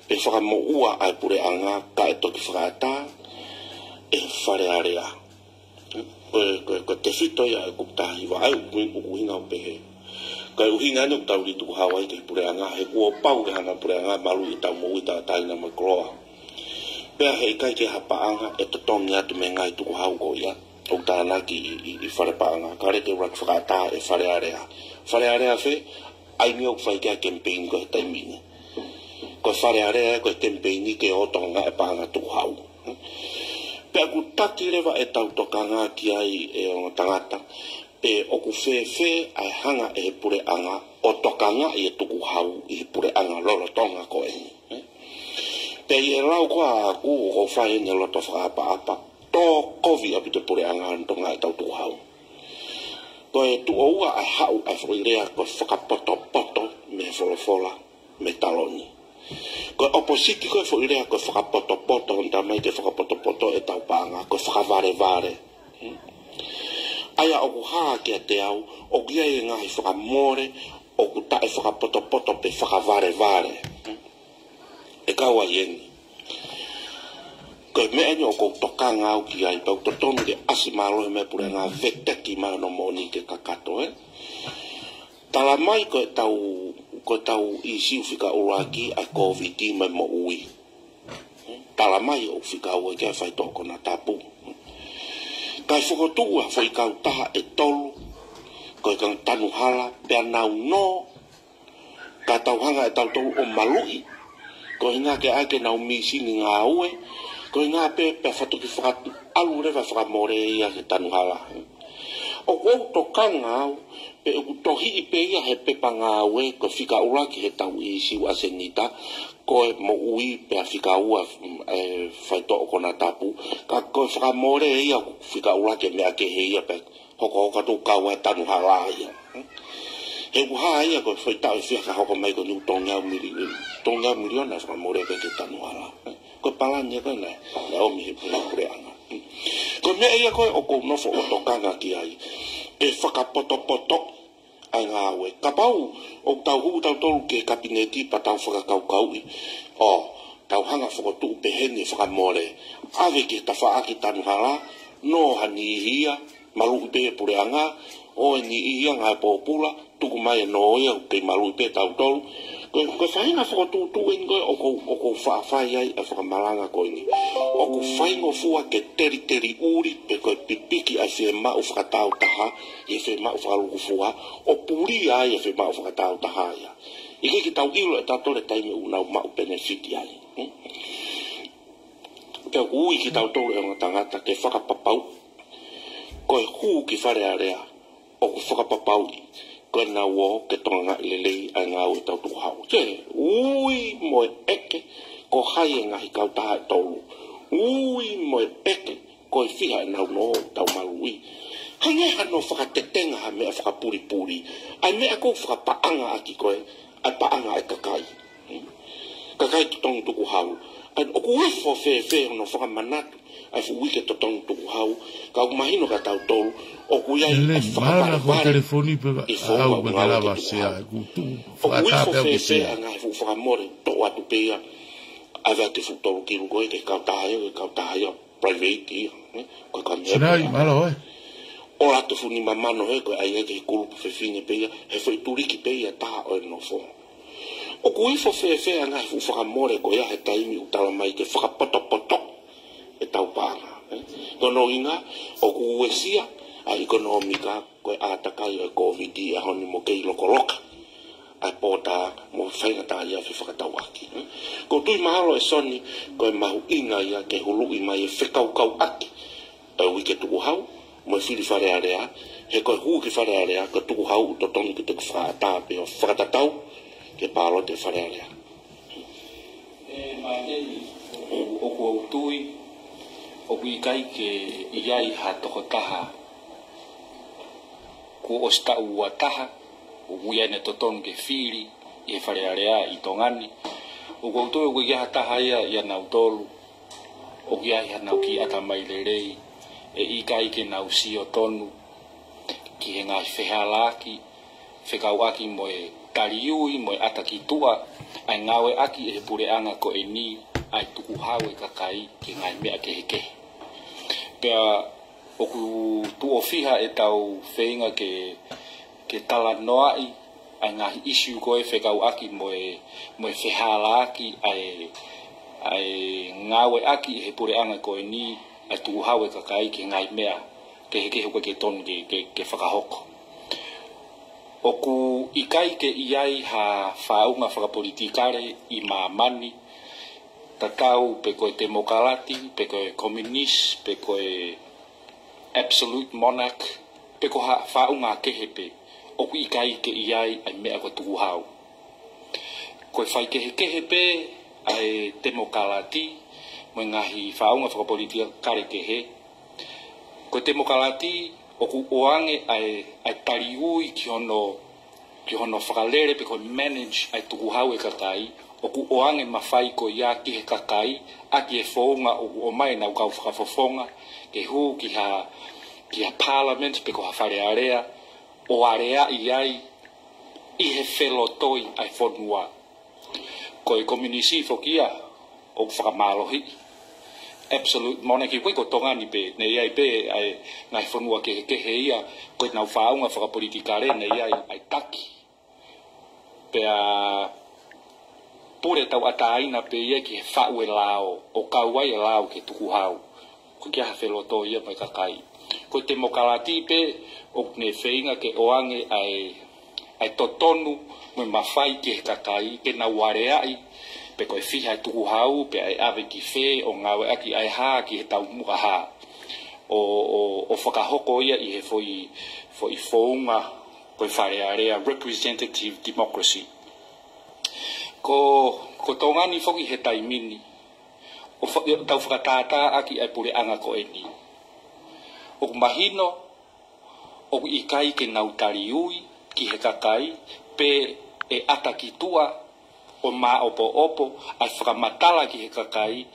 pe fakamoʻua ʻa e puleʻanga kae toki fakaʻatā ʻe he Fale Alea. Ko e, ko e, ko e tefito ia ʻa e kupu taha hiva, ʻa ia ʻoku, ʻoku ʻuhinga ʻo pehē. Ko e ʻuhinga eni ʻoku tau lī tukuhau ai ki he puleʻanga, he kuo pau ke hanga ʻe he puleʻanga maluʻi ʻetau moʻui tauʻatāina mo e koloa. Pea heʻikai ke ha paʻanga ʻe totongi atu mei he ngaahi tukuhau ko ia ʻoku tānaki ʻi, ʻi, ʻi fale paʻanga, kae ʻoua ke ʻuluaki fakaʻatā ʻe he Fale Alea. Fale Alea fē? ʻA ia ʻoku fai ki ai e kemipeini ko ē he taimi ni. Ko e Fale Alea ko e kemipeini ke ō ʻo tokangaʻi e paʻanga tukuhau. Pea ʻoku taki leva ʻetau tokanga ki ai, ʻe ongo tangata, pe ʻoku fēfē ʻa e hanga ʻe he puleʻanga ʻo tokangaʻi e tukuhau ʻi he puleʻanga lolotonga ko eni. Pea ʻi he lau ko ē ʻaʻaku, ʻoku ou fai eni he loto fakaʻapaʻapa. Tō kovi ʻaupito e puleʻanga ʻi hono tokangaʻi ʻetau tukuhau. Ko e tuʻo ua ʻa e haʻu ʻa e foʻi lea ko e fakapotopoto mei he folofola, mei he taloni. Ko e ʻopositi ko ē e foʻi lea ko e fakapotopoto, hono talamai ke fakapotopoto ʻetau paʻanga, ko e fakavalevale. ʻA ia ʻoku hā kiate au, ʻoku ʻi ai e ngaahi fakamole ʻoku taʻefakapotopoto pe fakavalevale. ʻE kau ai eni. Ko e meʻa eni ʻoku ou tokanga au ki ai, pea ʻoku totonu ke ʻasi mālohi mei he puleʻanga, veteki mai hono moʻoni ke kakato, ē. Talamai ko ʻetau, ko ʻetau ʻīsiu fika ʻuluaki ʻa e Kōviti mo e moʻui. Talamai ʻoku fika ua ki ai e faitoʻo konatapu. Kae fokotuʻu ha foʻi kautaha ʻe tolu, ko e kau tanu hala, pea nau nō, ka tau hanga ʻe tautolu ʻo maluʻi, ko e ʻuhinga ke ʻai ke nau mīsini ngāue, ko e ʻuhinga pē pea fatoki fakaʻalu leva e fakamole ia ki he tanu hala. ʻOku ou tokanga au, pe ʻoku tohiʻi pē ia he pepa ngāue, ko e fika ʻuluaki heʻetau ʻīsiu ʻa Senita, ko e moʻui pea fika ua, mm, e faitoʻo konatapu, ka ko e fakamole ia ʻoku fika ʻuluaki e meʻa kehe ia pea hokohoko atu kau ai e tanu hala ia. He ʻoku hā ia ko e foʻi taʻu ʻe fiha ka hoko mai ko eni ʻoku tolungeau mili-, tolungeau miliona e fakamole ko ē ki he tanu hala. Ko e palani ia ko ē naʻe, naʻe ʻomi ʻe he puleʻanga. Ko e meʻa ia ko ē ʻoku ou nofo ʻo tokanga ki ai. Ke fakapotopoto ʻa e ngāue. Kapau ʻoku tau hū tautolu ki he kapineti pea tau fakakaukauʻi, ʻo tau hanga ʻo fokotuʻu pehē ni e fakamole. ʻAve ki he tafaʻaki tanu hala, nō ha niʻihi ia, maluʻi pē ʻe he puleʻanga, ʻo e niʻihi ia ngāue pōpula, tuku mai e nō ia, kei maluʻi pē tautolu. Ko e, ko e faʻahinga fokotuʻutuʻu eni ko ē ʻoku ou, ʻoku ou faʻa fai ai e fakamalanga ko eni. ʻOku faingofua ke teliteliʻuli pe ko e pipiki ʻa e fiemaʻu fakatāutaha ʻi he fiemaʻu fakalūkufua, ʻo pulia ai e fiemaʻu fakatāutaha ia. ʻIkai ke tau ʻilo ʻe tautolu e taimi ʻoku nau maʻu penefiti ai. Hmm? Pea ʻoku ui kitautolu ʻe he ongo tangata ke fakapapauʻi ko e hū ki Fale Alea, ʻoku fakapapauʻi ko ʻenau ō ke tokangaʻi lelei ʻa e ngāue ʻetau tukuhau. Ke ui mo e ʻeke, ko hai e ngaahi kautaha ʻe tolu. Ui mo e ʻeke, ko e fiha ʻenau nō ʻoku tau maluʻi. Hangē hano fakatetenga ha meʻa fakapulipuli ʻa e meʻa ʻoku fakapaʻanga ʻaki ko ē ʻa e paʻanga ʻa e kakai. Kakai totongi tukuhau. ʻA ia ʻoku ifo fēfē hono fakamanatu ʻa e fuʻu uike totongi tukuhau, ka ʻoku mahino kia tautolu ʻoku ʻi ai e fakavalevale ʻi he founga ʻoku ngāue ke tukuhau. ʻOku ifo fēfē ʻa e ngaahi fuʻu fakamole toʻo atu pē ia, ʻave atu e fuʻu tolu kilu ko ē ki he kautaha ia, ki he kautaha ia private ia, ē? Ko e kau meʻa pē ia. ʻOatu e fuʻu nima mano hē, ko e ʻai ia ki he kulupu fefine pē ia, he foʻi tuliki pē ia ʻe taha ʻo e nofo. ʻOku ifo fēfē ʻa e ngaahi fuʻu fakamole ko ia he taimi ʻoku talamai ke fakapotopoto ʻetau paʻanga, ē? Ko hono ʻuhinga, ʻoku uesia ʻa e ʻekonōmika, ko e ʻātakai ʻo e Kōviti ʻi he ʻaho ni mo kei lokoloka ʻa e pōtā mo e faingataʻaʻia fefakatauʻaki. Ko u tui mahalo ʻe Soni, ko e mahuʻinga ia ke huluʻi mai e fekaukauʻaki ʻa e uike tukuhau mo e fili Fale Alea, he ko e hū ki Fale Alea, ko e tukuhau ʻoku totonu ke te fakaʻatā pē ʻo fakatatau ki he pālote Fale Alea. ʻE Māteni, ʻoku, ʻoku ou tui ʻoku ʻikai ke ʻi ai ha tokotaha kuo ʻosi taʻu ua taha ʻoku ʻi ai ʻene totonu ke fili ʻi he Fale Alea ʻi Tonga ni. ʻOku ou tui ʻoku ʻikai ha taha ia ʻia nautolu ʻoku ʻi ai haʻanau kiʻi ʻatamai lelei, ʻe ʻikai ke nau sio tonu ki he ngaahi fehālaaki fekauʻaki mo e taliui mo e ʻata ki tuʻa ʻa e ngāueʻaki ʻe he puleʻanga ko eni ʻa e tukuhau e kakai ki he ngaahi meʻa kehekehe. Pea ʻoku tuʻo fiha ʻetau feinga ke, ke talanoaʻi ʻa e ngaahi ʻisiū ko ē fekauʻaki mo e, mo e fehālaaki ʻa e, ʻa e ngāueʻaki ʻe he puleʻanga ko eni ʻa e tukuhau e kakai ki he ngaahi meʻa kehekehe ʻoku ʻikai ke tonu ke, ke, ke fakahoko. ʻOku ʻikai ke ʻi ai ha faʻunga fakapolitikale ʻi māmani, tatau pe ko e temokalati, pe ko e komiunisi, pe ko e absolute monarch, pe ko ha faʻunga kehe pē, ʻoku ʻikai ke ʻi ai ʻa e meʻa ko e tukuhau. Ko e faikehekehe pē ʻa e temokalati mo e ngaahi faʻunga fakapolitikale kehe. Ko e temokalati ʻoku ʻoange ʻa e, ʻa e taliui ki hono, ki hono fakalele pe ko e manage ʻa e tukuhau e kakai, ʻoku ʻoange mafai ko ia ki he kakai, ʻaki e founga ʻoku ʻomai ʻenau kau fakafofonga, ke hū ki ha, ki ha parliament pe ko ha Fale Alea, ʻo aleaʻi ai ʻi he felotoi ʻa e fonua. Ko e komiunisi foki ia ʻoku fakamālohiʻi. Absolute monarchy, ʻoku ʻikai ko Tonga ni pē, naʻe ʻi ai pē ʻa e ngaahi fonua kehekehe ia, ko ʻenau faʻunga fakapolitikale naʻe ʻi ai ʻa e taki. Pea pule tauʻatāina pē ia ki he faʻu e lao, ʻo kau ai e lao ki he tukuhau. ʻOku ʻikai ha felotoi ia mo e kakai. Ko e temokalati pē ʻoku ne feinga ke ʻoange ʻa e, ʻa e totonu mo e mafai ki he kakai, ke nau aleaʻi, pe ko e fiha e tukuhau, pe ʻe ʻave ki fē, ʻo ngāueʻaki ʻa e hā ki he taumuʻa hā. ʻO, ʻo, ʻo fakahoko ia ʻi he foʻi, foʻi founga ko e Fale Alea, representative democracy. Ko, ko Tonga ni foki he taimi ni, ʻo fa-, ʻo tau fakatātā ʻaki ʻa e puleʻanga ko eni. ʻOku mahino, ʻoku ʻikai ke nau taliui ki he kakai, pe ʻe ʻata ki tuʻa ʻo māʻopoʻopo ʻa e fakamatala ki he kakai,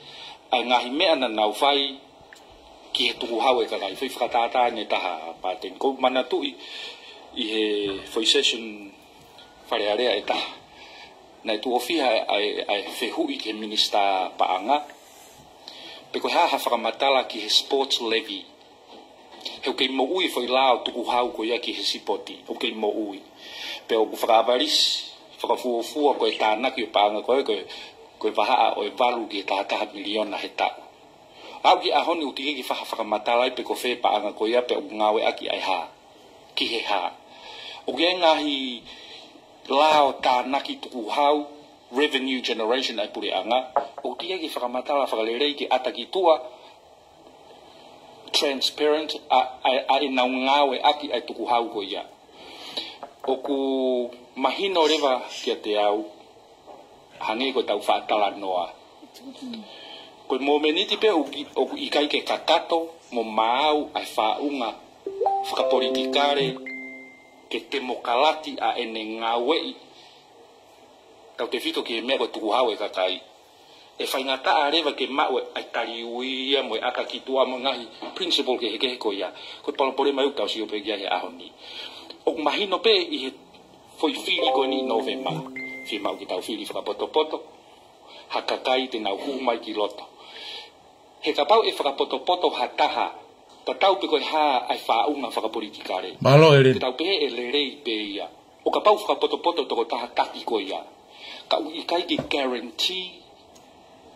ʻa e ngaahi meʻa naʻa nau fai ki he tukuhau e kakai. Foʻi fakatātā ʻe taha, Pāteni. ʻOku ou manatuʻi ʻi he foʻi session Fale Alea ʻe taha. Naʻe tuʻo fiha ʻa e, ʻa e, ʻa e fehuʻi ki he minisitā paʻanga, pe ko e hā ha fakamatala ki he sports levy. He ʻoku kei moʻui foʻi lao tukuhau ko ia ki he sipoti. ʻOku kei moʻui. Pea ʻoku fakaʻavalisi, fakafuofua ko e tānaki ʻo e paʻanga ko ē, ko e, ko e vahaʻa ʻo e valu ki he taha taha miliona he taʻu. Aʻu ki he ʻaho ni ʻoku teʻeki ke fai ha fakamatala ai pe ko fē paʻanga ko ia pe ʻoku ngāueʻaki ʻa e hā. Ki he hā. ʻOku ʻi ai e ngaahi lao tānaki tukuhau, revenue generation ʻa e puleʻanga, ʻoku teʻeki ke fakamatala fakalelei ke ʻata ki tuʻa, transparent, ʻa, ʻa, ʻa ʻenau ngāueʻaki ʻa e tukuhau ko ia. ʻOku mahino leva kiate au, hangē ko ʻetau faʻa talanoa. Ko e momeniti pē ʻoku, ʻoku ʻikai ke kakato mo maau ʻa e faʻunga fakapolitikale ke temokalati ʻa ʻene ngāueʻi. Tautefito ki he meʻa ko e tukuhau e kakai. ʻE faingataʻa leva ke maʻu ʻa e taliui ia mo e ʻata ki tuʻa mo e ngaahi principle kehekehe ko ia. Ko e palopalema ʻoku tau sio pē ki ai he ʻaho ni. ʻOku mahino pē ʻi he foʻi fili ko eni Nōvema. Fiemaʻu ke tau fili fakapotopoto ha kakai te nau hū mai ki loto. He kapau ʻe fakapotopoto ha taha, tatau pe ko e hā ʻa e faʻunga fakapolitikale. Mālō, ʻEleni. Te tau pehē ʻe lelei pē ia. ʻO kapau fakapotopoto tokotaha taki ko ia, ka ʻoku ʻikai ke guarantee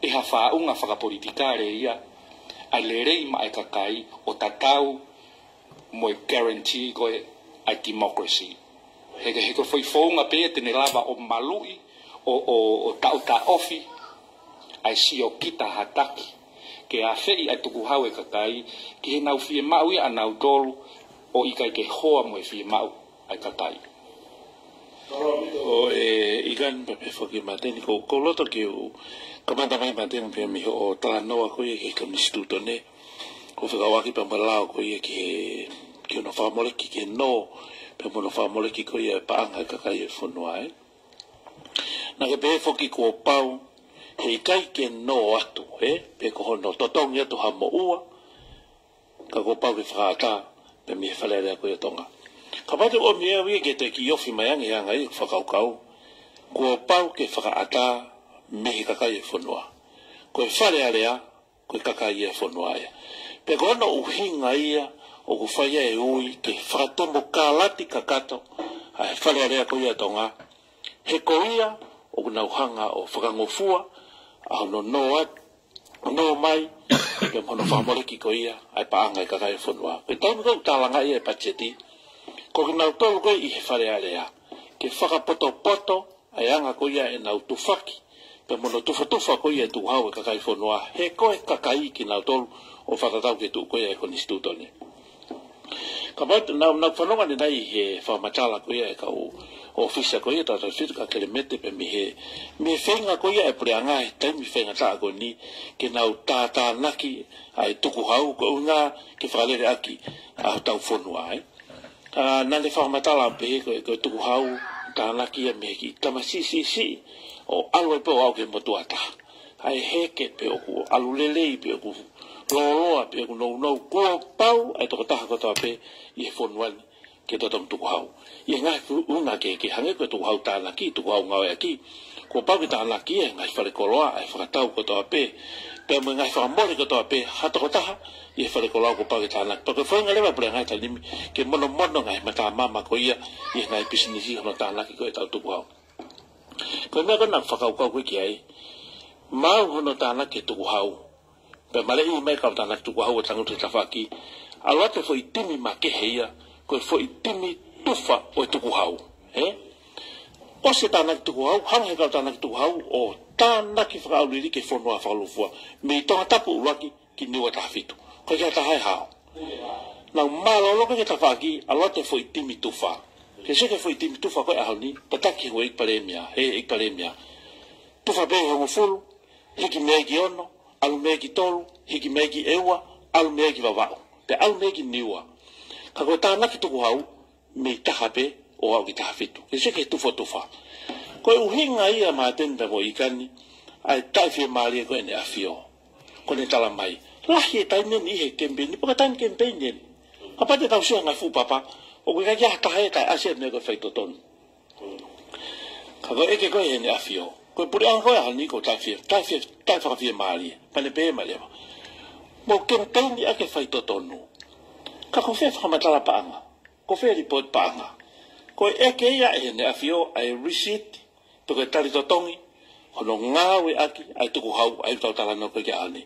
ʻe ha faʻunga fakapolitikale ia ʻa e lelei maʻa e kakai ʻo tatau mo e guarantee ko ē ʻa e democracy. He ko e, he ko e foʻi founga pē ia te ne lava ʻo maluʻi, ʻo, ʻo, ʻo taʻotaʻofi ʻa e siokita hataki ke afeʻi ʻa e tukuhau ʻa e kakai ki heʻenau fiemaʻu ia ʻanautolu, ʻo ʻikai ke hoa mo e fiemaʻu ʻa e kakai. ʻIo, ʻe, ʻIkani, pea pehē foki Māteni, ʻoku ou loto ke u kamata mai Māteni pea mei hoʻo talanoa ko ia ki he konisitūtone. ʻOku fekauʻaki pea mo e lao ko ia ki he, ki hono fakamoleki ke nō, pea mo hono fakamoleki ko ia e paʻanga ʻa e kakai ʻo e fonua, ē. Naʻa ke pehē foki kuo pau, heʻikai ke nō atu, ē, pe ko hono totongi atu ha moʻua, ka kuo pau ke fakaʻatā pē mei he Fale Alea ko ia ʻo Tonga. Kapau te u ʻomi ʻe au ia ke toe kiʻi ofi mai ange he anga ia ʻeku fakakaukau, kuo pau ke fakaʻatā mei he kakai ʻo e fonua. Ko e Fale Alea, ko e kakai ia ʻo e fonua ia. Pea ko hono ʻuhinga ia ʻoku fai ai e ui ke fakatemokalati kakato ʻa e Fale Alea ko ia ʻo Tonga, he ko ia ʻoku nau hanga ʻo fakangofua ʻa hono nō atu, nō mai, pea mo hono fakamoleki ko ia ʻa e paʻanga ʻa e kakai ʻo e fonua. Ko e taimi ko ē ʻoku tālangaʻi ai e patiseti, ko kinautolu ko ē ʻi he Fale Alea ke fakapotopoto ʻa e anga ko ia ʻenau tufaki, pea mo hono tufatufa ko ia e tukuhau ʻa e kakai ʻo e fonua, he ko e kakai kinautolu ʻo fakatatau ki he tuʻu ko ia ʻa e konisitūtone. Kapau te nau, nau fanongo ʻanenai he fakamatala ko ia ʻa e kau ʻōfisa ko ia ʻa e Taʻotaʻotafitu, ka Kelemete, pea mei he, mei he feinga ko ia ʻa e puleʻanga he taimi faingataʻa ko eni ke nau tātānaki ʻa e tukuhau, ko e ʻuhinga ke fakalele ʻaki ʻa hotau fonua, ē. Ka naʻa ne fakamatala pehē ko e, ko e tukuhau, tānaki ia mei he kiʻi tamasiʻi siʻisiʻi ʻo ʻalu ai pē ʻo aʻu ki he motuʻa taha. ʻA e heke pe ʻoku ʻalu lelei pe ʻoku lōloa pe ʻoku nounou, kuo pau ʻa e tokotaha kotoa pē ʻi he fonua ni ke totongi tukuhau. ʻI he ngaahi fu-, ʻuhinga ke, ke hangē ko e tukuhau tānaki, tukuhau ngāueʻaki, kuo pau ke tānaki ia he ngaahi falekoloa, ʻa e fakatau kotoa pē, pea mo e ngaahi fakamole kotoa pē ha tokotaha ʻi he falekoloa kuo pau ke tānaki. Pea ko e feinga leva ʻa e puleʻanga he taimi ni ke monomono e ngaahi matamama ko ia ʻi he ngaahi pisinisi hono tānaki ko ē ʻetau tukuhau. Ko e meʻa ko ē naʻa ku fakakaukau ko ē ki ai, maʻu hono tānaki e tukuhau, pea maleʻi mai e kau tānaki tukuhau ʻo tangutu he tafaʻaki, ʻalu atu e foʻi timi makehe ia, ko e foʻi timi tufa ʻo e tukuhau, ē? ʻOsi e tānaki tukuhau, hanga he kau tānaki tukuhau ʻo tānaki fakaʻauliliki e fonua fakalūkufua mei Tongatapu ʻuluaki ki Niua taha fitu. Ko e ʻikai ha taha ʻe hao. Nau mālōlō ko ē ki he tafaʻaki, ʻalu atu e foʻi timi tufa. Ke sio ki he foʻi timi tufa ko ē ʻaho ni, tataki he ʻEiki Palēmia, he ʻEiki Palēmia. Tufa pē ʻi he hongofulu, hiki mei ai ki ono, ʻalu mei ai ki tolu, hiki mei ai ki ʻEua, ʻalu mei ai ki Vavaʻu, pea ʻalu mei ai ki Niua. Ka ko e tānaki tukuhau, mei taha pē ʻo aʻu ki taha fitu. Ke sio ki he tufotufa. Ko e ʻuhinga ia Māteni pea mo ʻIkani, ʻa e taʻefiemālie ko ē ʻEne ʻAfio. Ko ʻene tala mai, lahi e taimi ʻeni ʻi he kemipeini, pe ko e taimi kemipeini ʻeni. Kapau te tau sio he ngaahi fuʻu papa, ʻoku ʻikai ke ʻi ai ha taha ia ʻe taʻeʻasi e meʻa ko e faitotonu. Ka ko e ʻeke ko ē ʻEne ʻAfio, ko e puleʻanga ko ē ʻaho ni ʻoku taʻefie-, taʻefie-, taʻefakafiemālie. Pea ne pehē mai leva, mou kemipeini ʻaki e faitotonu, ka ko fē fakamatala paʻanga? Ko fē lipooti paʻanga? Ko e ʻeke ia ʻEne ʻAfio ʻa e receipt, pe ko e tali totongi hono ngāueʻaki ʻa e tukuhau ʻa ia ʻoku tau talanoa ko ē ki ai ʻaho ni.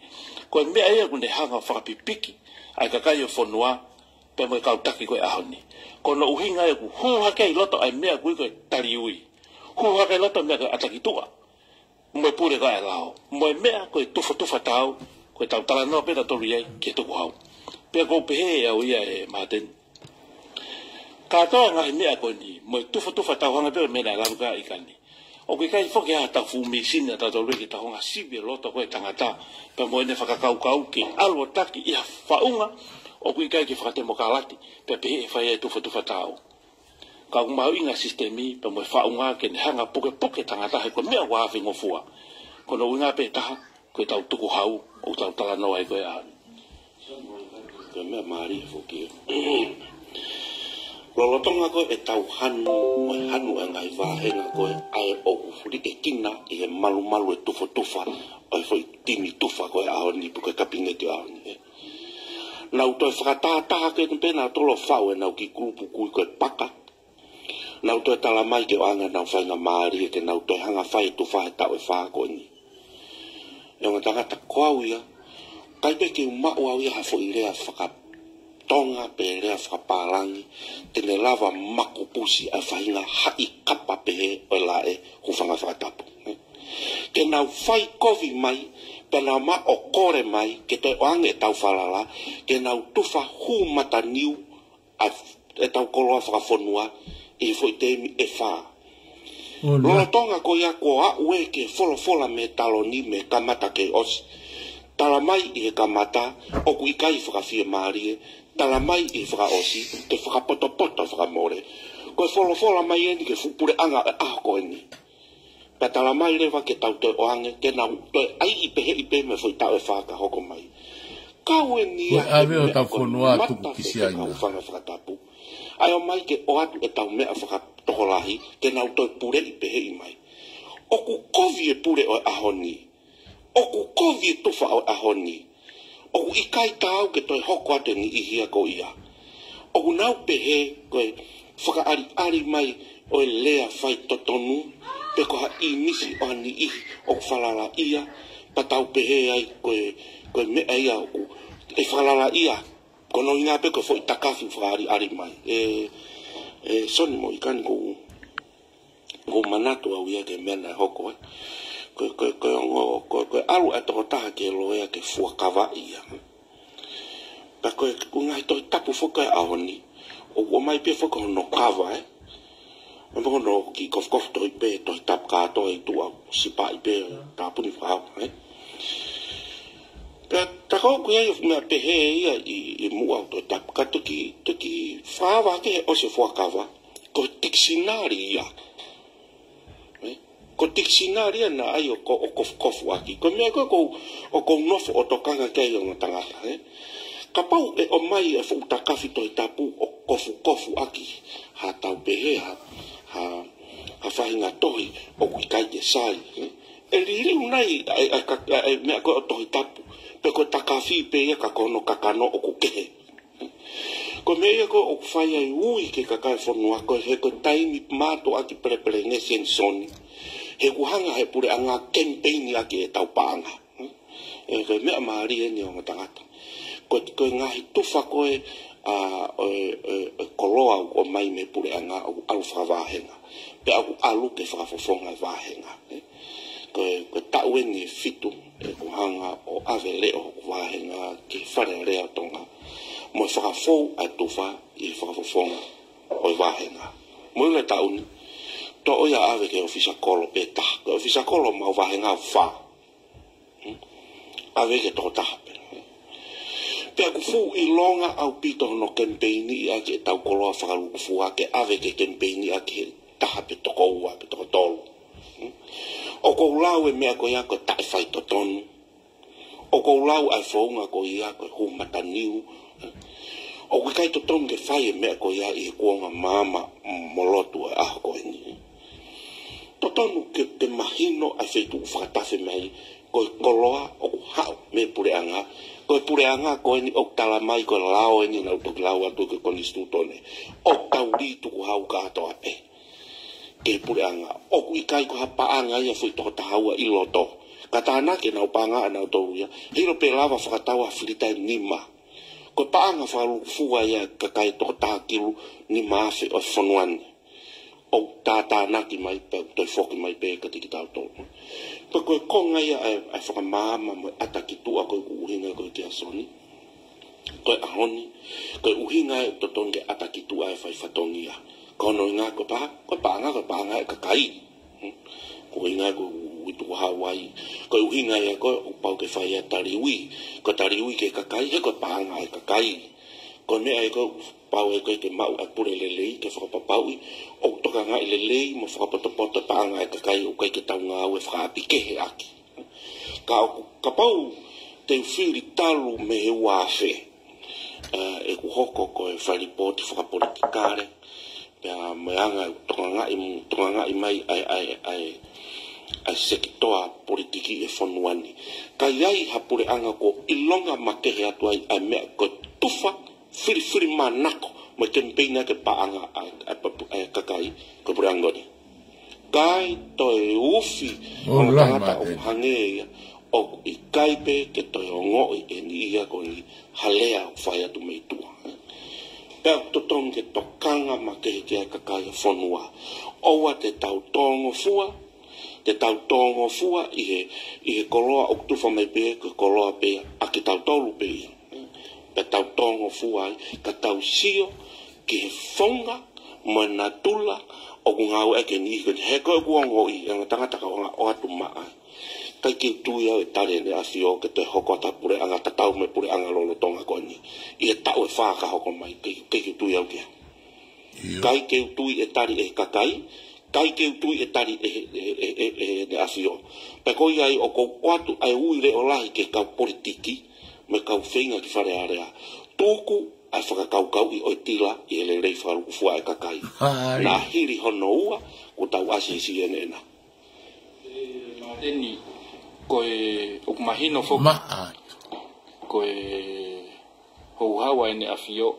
Ko e meʻa ia ʻoku ne hanga ʻo fakapipiki ʻa e kakai ʻo e fonua pea mo e kau taki ko ē ʻaho ni. Ko hono ʻuhinga ia ʻoku hū hake ʻi loto ʻa e meʻa ʻoku ui ko e tali ui. Hū hake ʻi loto e meʻa ko e ʻata ki tuʻa mo e pule ko ē ʻa e lao, mo e meʻa ko e tufotufa taau, ko ʻetau talanoa pē ʻa tautolu ia ki he tukuhau. Pea ʻoku ou pehē ʻe au ia ʻe Māteni, kātoa e ngaahi meʻa ko eni, mo e tufotufa taau, hangē pē ko e meʻa naʻe lave ki ai ʻIkani, ʻoku ʻikai foki ke ʻi ai haʻatau fuʻu mīsini ʻa tautolu ia ke tau hanga ʻo sivi e loto ko ē ʻo e tangata, pea mo ʻene fakakaukau ke ʻalu ʻo taki ʻi ha faʻunga ʻoku ʻikai ke fakatemokalati, pea pehē ʻe fai ai e tufotufa taau. Ka ʻoku mahuʻinga e sisitemi pea mo e faʻunga ke ne hanga ʻo pukepuke e tangata, he ko e meʻa ʻoku ʻafe ngofua. Ko hono ʻuhinga pē ʻe taha, ko ʻetau tukuhau ʻoku tau talanoa ai ko ē ʻaho ni. Ko e meʻa mālie foki ē. Lolotonga ko ē ʻetau hanu, mo e hanu e ngaahi vāhenga ko ē ʻa ē ʻoku fulikekina ʻi he malumalu e tufotufa ʻo e foʻi timi tufa ko ē ʻaho ni, pe ko e kapineti ʻaho ni, ē. Nau toe fakatātā hake pē nautolu ʻo faʻu ʻenau kiʻi kulupu kui ko e paka. Nau toe tala mai ke ʻoange ʻenau faingamālie ke nau toe hanga ʻo fai e tufa he taʻu ʻe fā ko eni. ʻE ongo tangata, ko au ia, ʻikai pē ke u maʻu au ia ha foʻi lea faka-, Tonga pe lea fakapālangi, te ne lava makupusi ʻa e faʻahinga haʻi kapa pehē ʻo e laʻe hūfanga fakatapu. Ke nau fai kovi mai, pea nau maʻu ʻo kole mai, ke toe ʻoange ʻetau falala, ke nau tufa hū mataniu ʻa ʻetau koloa fakafonua ʻi he foʻi teemi ʻe fā. Lolotonga ko ia kuo aʻu ē ki he folofola mei he taloni mei he kamata ke ʻosi. Tala mai ʻi he kamata, ʻoku ʻikai fakafiemālie, tala mai ʻi he fakaʻosi, ke fakapotopoto fakamole. Ko e folofola mai eni ki he fuʻu puleʻanga ʻo e ʻaho ko eni. Pea tala mai leva ke tau toe ʻoange, ke nau toe ʻai ʻi pehē ʻi pē mei he foʻi taʻu ʻe fā ka hoko mai. Kau eni ia he meʻa ko e mata pē ke kau fanga fakatapu. ʻAi ʻo mai ke ʻoatu ʻetau meʻa fakatokolahi, ke nau toe puleʻi pehē ʻi mai. ʻOku kovi e pule ʻo e ʻaho ni. ʻOku kovi e tufa ʻo e ʻaho ni. ʻOku ʻikai taau ke toe hoko atu e niʻihi ia ko ia. ʻOku nau pehē ko e fakaʻaliʻali mai ʻo e lea faitotonu, pe ko ha ʻīmisi ʻo ha niʻihi ʻoku falalaʻia, pea tau pehē ai ko e, ko e meʻa ia ʻoku, ʻe falalaʻia, ko hono ʻuhinga pē ko e foʻi takafi fakaʻaliʻali mai. ʻE, ʻe Soni mo Ikani ko u ʻOku ou manatu au ia ki he meʻa naʻe hoko, ē. Ko, ko, ko e ongo, ko, ko e ʻalu ʻa e tokotaha ki he loea ke fuakavaʻi ia. Pea ko e, ko e ngaahi Tohi Tapu foki ʻa e ʻaho ni, ʻoku ʻomai pē foki hono kava, ē. ʻOmai pē hono kiʻi kofukofu tohi pē, Tohi Tapu kātoa ʻi tuʻa, sipaʻi pē, tāpuni fakaʻaho, ē. Pea tā ko ē ʻoku ʻi ai e meʻa pehē ia ʻi, ʻi muʻa ʻo e Tohi Tapu, ka toki, toki fakaava hake he ʻosi e fuakava, ko e tikisinali ia. Ē? Ko e tikisinali ia naʻa ʻai ʻo ko, ʻo kofukofu ʻaki. Ko e meʻa ko ē ʻoku ou, ʻoku ou nofo ʻo tokanga ki ai ongo tangata, ē? Kapau ʻe ʻomai e fuʻu takafi Tohi Tapu ʻo kofukofu ʻaki ha tau pehē, ha, ha, ha faʻahinga tohi ʻoku ʻikai ke sai, ē? ʻE liliu nai ʻa e, ʻa e, ʻa e meʻa ko ē ʻo e Tohi Tapu, pe ko e takafi pē ia ka ko hono kakano ʻoku kehe. Ko e meʻa ia ko ē ʻoku fai ai ui ki he kakai e fonua, ko e he ko e taimi mātuʻaki pelepelengesi eni Soni. He ʻoku hanga he puleʻanga ʻo kemipeini ʻaki ʻetau paʻanga. ʻE, ko e meʻa mālie eni ongo tangata. Ko, ko e ngaahi tufa ko ē, ʻa, ʻo e, ʻo e, ʻo e koloa ʻoku ʻomai mei he puleʻanga ʻoku ʻalu fakavāhenga. Pea ʻoku ʻalu ke fakafofonga e vāhenga. Ē? Ko e, ko e taʻu eni ʻe fitu, ē, ʻoku hanga ʻo ʻave leʻo hoku vāhenga ki he Fale Alea ʻo Tonga. Mo e fakafou ʻa e tufa ʻi he fakafofonga ʻo e vāhenga. Mo e taʻu ni, toʻo ia ʻave ki he ʻōfisa kolo pē taha. Ko e ʻōfisa kolo ʻemau vāhenga ʻe fā. ʻAve ki he tokotaha pē. Pea ʻoku fuʻu ʻilonga ʻaupito hono kemipeini ʻaki ʻetau koloa fakalūkufua ke ʻave ke kemipeini ʻaki he taha pe toko ua pe toko tolu. ʻOku ou lau e meʻa ko ia ko e taʻefaitotonu. ʻOku ou lau ʻa e founga ko ia ko e hū mataniu. ʻOku ʻikai totonu ke fai e meʻa ko ia ʻi he kuonga maama mo lotu ʻo e ʻaho ko eni. Totonu ke, ke mahino ʻa e feituʻu fakatafe mai, ko e koloa ʻoku haʻu mei he puleʻanga, ko e puleʻanga ko eni ʻoku tala mai ko e lao eni naʻa nau toki lau atu ki he konisitūtone. ʻOku tau lī tukuhau kātoa pē ki he puleʻanga. ʻOku ʻikai ko ha paʻanga ia foʻi toko taha ua ʻi loto. Ka tānaki ʻenau paʻanga ʻanautolu ia, he ʻilo pe lava fakatau ha filita ʻe nima. Ko e paʻanga fakalūkufua ia ʻa e kakai toko taha kilu nima afe ʻo e fonua ni. ʻOku tātānaki mai pē, toe foki mai pē kiate kitautolu. Pea ko e konga ia ʻa e, ʻa e fakamaama mo e ʻata ki tuʻa ko ē ʻoku ʻuhinga ko ē kia Soni. Ko e ʻaho ni, ko e ʻuhinga ia ʻoku totonu ke ʻata ki tuʻa e fai fatongia. Ko hono ʻuhinga ko e pa-, ko e paʻanga, ko e paʻanga ʻa e kakai. Ko e ʻuhinga ko e ui tukuhau ai. Ko e ʻuhinga ia ko ē ʻoku pau ke fai ʻa e taliui. Ko e taliui ki he kakai, he ko e paʻanga ʻa e kakai. Ko e meʻa ia ko ē ʻoku pau ai ko ē ke maʻu ʻa e pule lelei, ke fakapapauʻi ʻoku tokangaʻi lelei mo fakapotopoto e paʻanga ʻa e kakai, ʻoku ʻikai ke tau ngāue fakaʻapikehe ʻaki. Ka ʻoku, kapau te u fili talu mei he ua afe, ē, ʻeku hoko ko e fai lipooti fakapolitikale, pea mo e anga ʻeku tokangaʻi, tokangaʻi mai ʻa e, ʻa e, ʻa e, ʻa e sekitoa politiki ʻi he fonua ni. Ka ʻi ai ha puleʻanga ʻoku ʻilonga makehe atu ai ʻa e meʻa ko e tufa, filifilimānako, mo e kemipeini ʻaki e paʻanga ʻa e, ʻa e papu-, ʻa e kakai, ko e puleʻanga ko eni. ʻIkai toe ufi, ʻo lahi tangata mai ʻoku hangē ia, ʻoku ʻikai pē ke toe ongoʻi ʻe he niʻihi ia ko eni ha lea ʻoku fai atu mei tuʻa. Pea ʻoku totonu ke tokanga makehe ki ai e kakai ʻo e fonua. ʻOua te tau tōngofua, te tau tōngofua ʻi he, ʻi he koloa ʻoku tufa mai pē, ko e koloa pē ʻa kitautolu pē ia. Pea tau tōngofua ai, ka tau sio ki he founga mo e natula ʻoku ngāueʻaki e niʻihi ko eni. He ko ʻeku ongoʻi, e ngaahi tangata ka ʻoku nau ʻoatu maʻa. ʻIkai ke u tui au ʻe tali ʻEne ʻAfio ke toe hoko atu ha puleʻanga tatau mo e puleʻanga lolotonga ko eni ʻi he taʻu ʻe fā ka hoko mai, ʻikai, ʻikai ke u tui au ki ai. ʻIo. ʻIkai ke u tui ʻe tali ʻe he kakai, ʻikai ke u tui ʻe tali ʻe he, ʻe, ʻe, ʻe, ʻe ʻEne ʻAfio. Pea ko ia ai ʻoku ou ʻoatu ʻa e ui leʻo lahi ki he kau politiki mo e kau feinga ki Fale Alea. Tuku ʻa e fakakaukauʻi ʻo e tila ʻi he lelei fakalūkufua ʻa e kakai. Ai. Naʻa hili hono ua, kuo tau ʻasi he C N N. Māteni, ko e, ʻoku mahino foki. Maʻa. Ko e houhau ʻa ʻEne ʻAfio,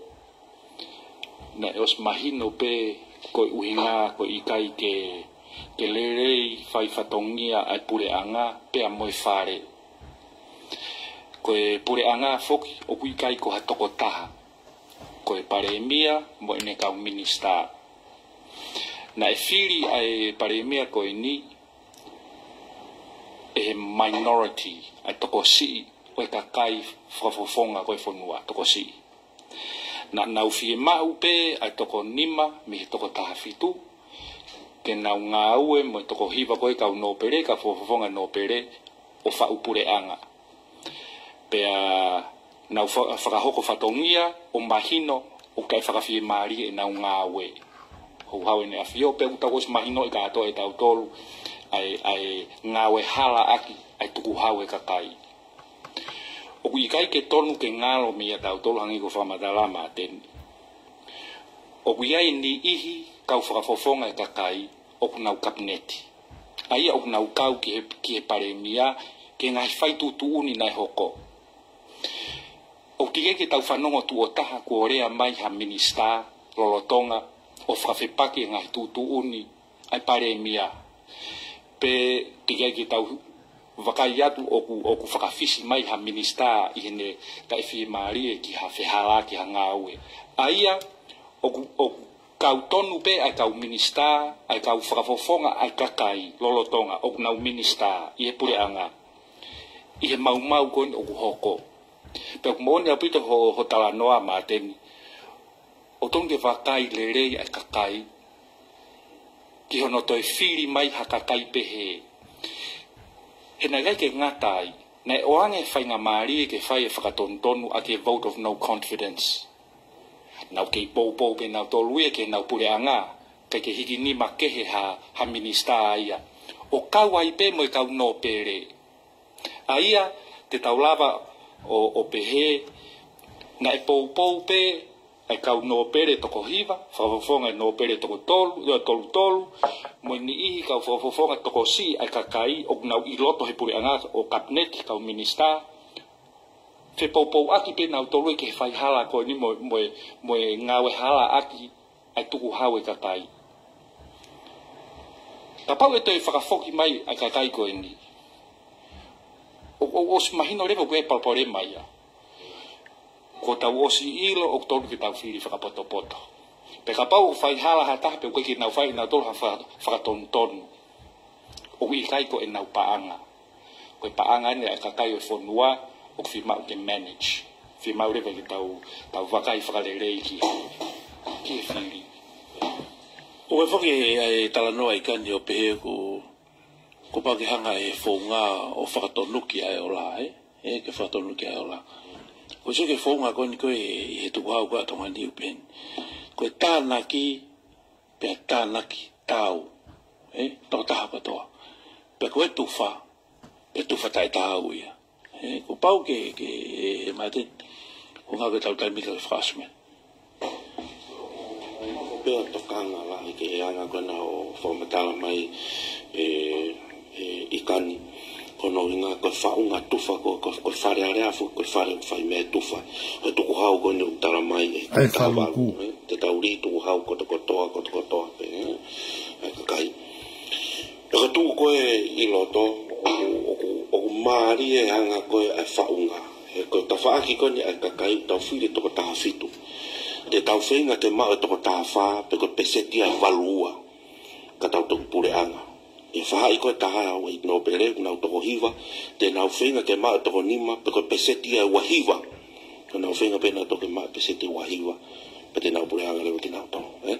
naʻe ʻosi mahino pē ko e ʻuhinga ko e ʻikai ke, ke lelei fai fatongia ʻa e puleʻanga pea mo e fale. Ko e puleʻanga foki ʻoku ʻikai ko ha tokotaha. Ko e palēmia mo ʻene kau minisitā. Naʻe fili ʻa e palēmia ko eni ʻe he minority, ʻa e tokosiʻi ʻo e kakai fakafofonga ko e fonua, tokosiʻi. Naʻa nau fiemaʻu pē ʻa e toko nima mei he toko taha fitu ke nau ngāue mo e toko hiva ko e kau nōpele, kau fakafofonga nōpele ʻo faʻu puleʻanga. Pea nau fa-, fakahoko fatongia ʻo mahino ʻoku ʻikai fakafiemālie ʻenau ngāue. Houhau ʻEne ʻAfio, pea ʻoku tau ʻosi mahinoʻi kātoa ʻe tautolu ʻa e, ʻa e ngāue halaʻaki ʻa e tukuhau e kakai. ʻOku ʻikai ke tonu ke ngalo meia tautolu hangē ko e fakamatala ʻa Māteni. ʻOku ʻi ai e niʻihi kau fakafofonga e kakai ʻoku nau kapineti. ʻA ia ʻoku nau kau ki he, ki he palēmia, ki he ngaahi fai tuʻutuʻuni naʻe hoko. ʻOku teʻeki ke tau fanongo tuʻo taha kuo lea mai ha minisitā lolotonga ʻo fakafepaki e ngaahi tuʻutuʻuni ʻa e palēmia. Pe teʻeki ke tau vakai atu ʻoku, ʻoku fakafisi mai ha minisitā ʻi heʻene taʻefiemālie ki ha fehālaaki ha ngāue. ʻA ia, ʻoku, ʻoku kau tonu pē ʻa e kau minisitā, ʻa e kau fakafofonga ʻa e kakai lolotonga ʻoku nau minisitā ʻi he puleʻanga ʻi he maumau ko eni ʻoku hoko. Pea ʻoku moʻoni ʻaupito ho, ho talanoa Māteni. ʻOku tonu ke vakai lelei ʻa e kakai ki hono toe fili mai ha kakai pehē. He naʻe ʻikai ke ngata ai, naʻe ʻoange faingamālie ke fai e fakatonutonu ʻaki e vote of no confidence. Nau kei poupou pē nautolu ia ke nau puleʻanga, ʻikai ke hiki nima kehe ha, ha minisitā ia. ʻO kau ai pē mo e kau nōpele. ʻA ia, te tau lava ʻo, ʻo pehē, naʻe poupou pē ʻa e kau nōpele toko hiva, fakafofonga e nōpele toko tolu, ʻe, tolu tolu, mo e niʻihi kau fakafofonga tokosiʻi ʻa e kakai ʻoku nau ʻi loto he puleʻanga ʻo kapineti, kau minisitā, fepoupouʻaki pē nautolu ia ki he faihala ko eni mo, mo, mo e ngāue halaʻaki ʻa e tukuhau e kakai. Kapau ʻe toe fakafoki mai ʻa e kakai ko eni, ʻo, ʻo, ʻosi mahino leva ʻoku ʻi ai e palopalema ia. Kuo tau ʻosi ʻilo ʻoku tonu ke tau fili fakapotopoto. Pea kapau ʻoku faihala ha taha pea ʻoku ʻikai ke nau fai ʻe nautolu ha fa-, fakatonutonu, ʻoku ʻikai ko ʻenau paʻanga. Ko e paʻanga eni ʻa e kakai ʻo e fonua ʻoku fiemaʻu ke manage. Fiemaʻu leva ke tau, tau vakai fakalelei ki, ki he fili. ʻOku ʻi ai foki e, e talanoa ʻi kani ʻo pehē ko, kuo pau ke hanga ʻe he founga ʻo fakatonuki ʻa e ola, ē? Ē, ke fakatonuki ʻa e ola. Ko e sio ki he founga ko eni ko ē ʻi he tukuhau ko ē ʻa Tonga Niu pē eni. Ko e tānaki, pea tānaki taau, ē? Tokotaha kotoa. Pea ko e tufa, pea tufa taʻetaau ia. Ē, kuo pau ke, ke, ē, ē, Māteni, ko e ngāue ke tau taimi ke fakaʻosi mai. Pea tokanga lahi ki he anga ko ena ʻo fakamatala mai ʻe, ʻe, ʻi kani, ko hono ʻuhinga ko e faʻunga tufa ko, ko, ko e Fale Alea foki, ko e fale ʻoku fai mei he tufa. Ko e tukuhau ko eni ʻoku tala mai ʻe, ʻa e Tauvalu, Faluku, ē? Te tau lī tukuhau kotokotoa, kotokotoa pē, ē? ʻA e kakai. Pea ka tuʻu ko ē ʻi loto, ʻoku, ʻoku, ʻoku mālie e anga ko ē ʻa e faʻunga. He ko e tafaʻaki ko eni ʻa e kakai, tau fili toko taha fitu. Te tau feinga ke maʻu e toko taha fā pe ko e peseti ʻe valu ua ka tau toki puleʻanga. ʻE faʻahi ko e taha ʻo e nōpele, nau toko hiva, te nau feinga ke maʻu e toko nima pe ko e peseti ʻe ua hiva. Ka nau feinga pē nau toki maʻu e peseti ʻe ua hiva, pea te nau puleʻanga leva kinautolu, ē?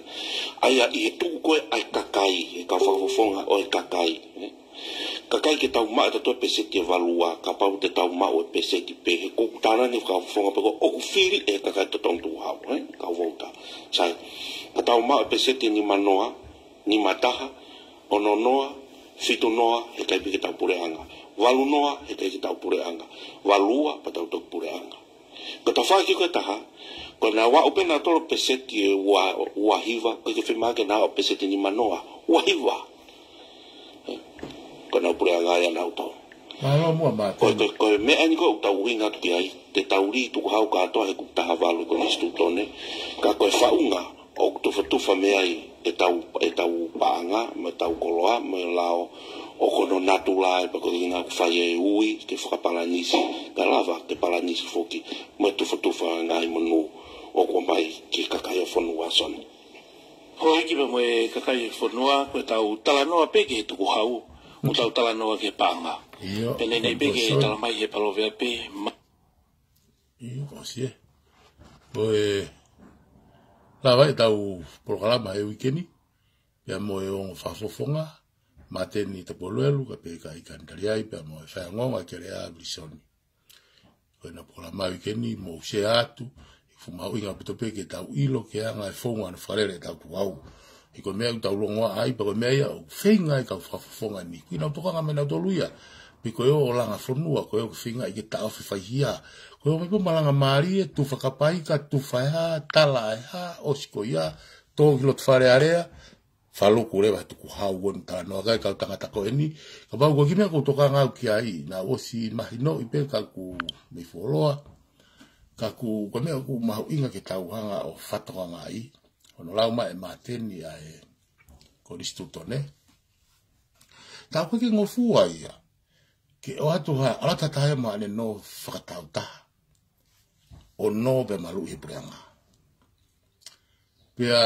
ʻA ia ʻi he tuʻu ko ē ʻa e kakai, e kau fakafofonga ʻo e kakai, ē? Kakai ke tau maʻu ʻe tautolu e peseti ʻe valu ua, kapau te tau maʻu e peseti pē, he ʻoku ou tala ʻeni fakafofonga pē ko ē ʻoku fili ʻe he kakai totonu tukuhau, ē? Kau vouti. Sai, ka tau maʻu e peseti ʻe nima noa, nima taha, ono noa, fitu noa, heʻikai pē ke tau puleʻanga. Valu noa, heʻikai ke tau puleʻanga. Valu ua, pea tau toki puleʻanga. Ko e tafaʻaki ko ē ʻe taha, ko ʻenau aʻu pē nautolu e peseti ʻe ua, ua hiva, ʻoku ʻikai ke fiemaʻu ke nau aʻu e peseti ʻe nima noa, ua hiva. Ko ʻenau puleʻanga ia nautolu. Mālō muʻa Māteni. Ko e, ko e, ko e meʻa ʻeni ko ē ʻoku tau ʻuhinga atu ki ai, te tau lī tukuhau kātoa he kupu taha valu ʻo e Konisitūtone, ka ko e faʻunga ʻoku tufatufa mei ai ʻetau, ʻetau paʻanga, mo ʻetau koloa, mo e lao, ʻoku ʻi hono natula ia pea ko e ʻuhinga ʻoku fai e ui, ke fakapalanisi, kae lava ke palanisi foki, mo e tufatufa e ngaahi monū ʻoku ʻomai ki he kakai ʻo e fonua, Soni. Houʻeiki pea mo e kakai ʻo e fonua, ko ʻetau talanoa pē ki he tukuhau, ʻoku tau talanoa ki he paʻanga. ʻIo, pea naʻe ʻi ai pē ke tala mai he palōveape, ma- ʻIo, ʻosi ē. Ko e lava ʻetau polokalama he uike ni, pea mo e ongo fakafofonga, Māteni Tapueluelu, kae pehē kia Kani Taliai, pea mo e faiongoongo ʻa Kelea Vilisoni. Ko ʻena polokalama he uike ni, mou share atu, ʻoku fuʻu mahuʻinga ʻaupito pē ke tau ʻilo ki he anga e founga ʻo e fakalele ʻetau tukuhau. He ko e meʻa ʻoku tau longoaʻa ai, pea ko e meʻa ia ʻoku feinga ai e kau fakafofonga ni. Ko ʻenau tokanga mai nautolu ia, pea ko e ō ʻo langa fonua, ko e ō ke feinga ai ke taʻofi faihia. Ko e ō mai pē ʻo malanga mālie, tufa kapaika, tufa e hā, tala e hā, ʻosi ko ia, tō ki loto Fale Alea, faluku leva e tukuhau ʻo e talanoa ki ai e kau tangata ko eni. Kapau ko e kiʻi meʻa ʻoku ou tokanga au ki ai, naʻa ku ʻosi mahinoʻi pē ka ʻoku mei fuoloa, ka ʻoku, ko e meʻa ʻoku mahuʻinga ke tau hanga ʻo fakatokangaʻi, hono lau mai ʻe Māteni ʻa e Konisitūtone. Ka ʻoku ʻikai ke ngofua ia ke ʻoatu ha ʻalu tatau mo ʻene nō fakataautaha ʻo nō pea maluʻi he puleʻanga. Pea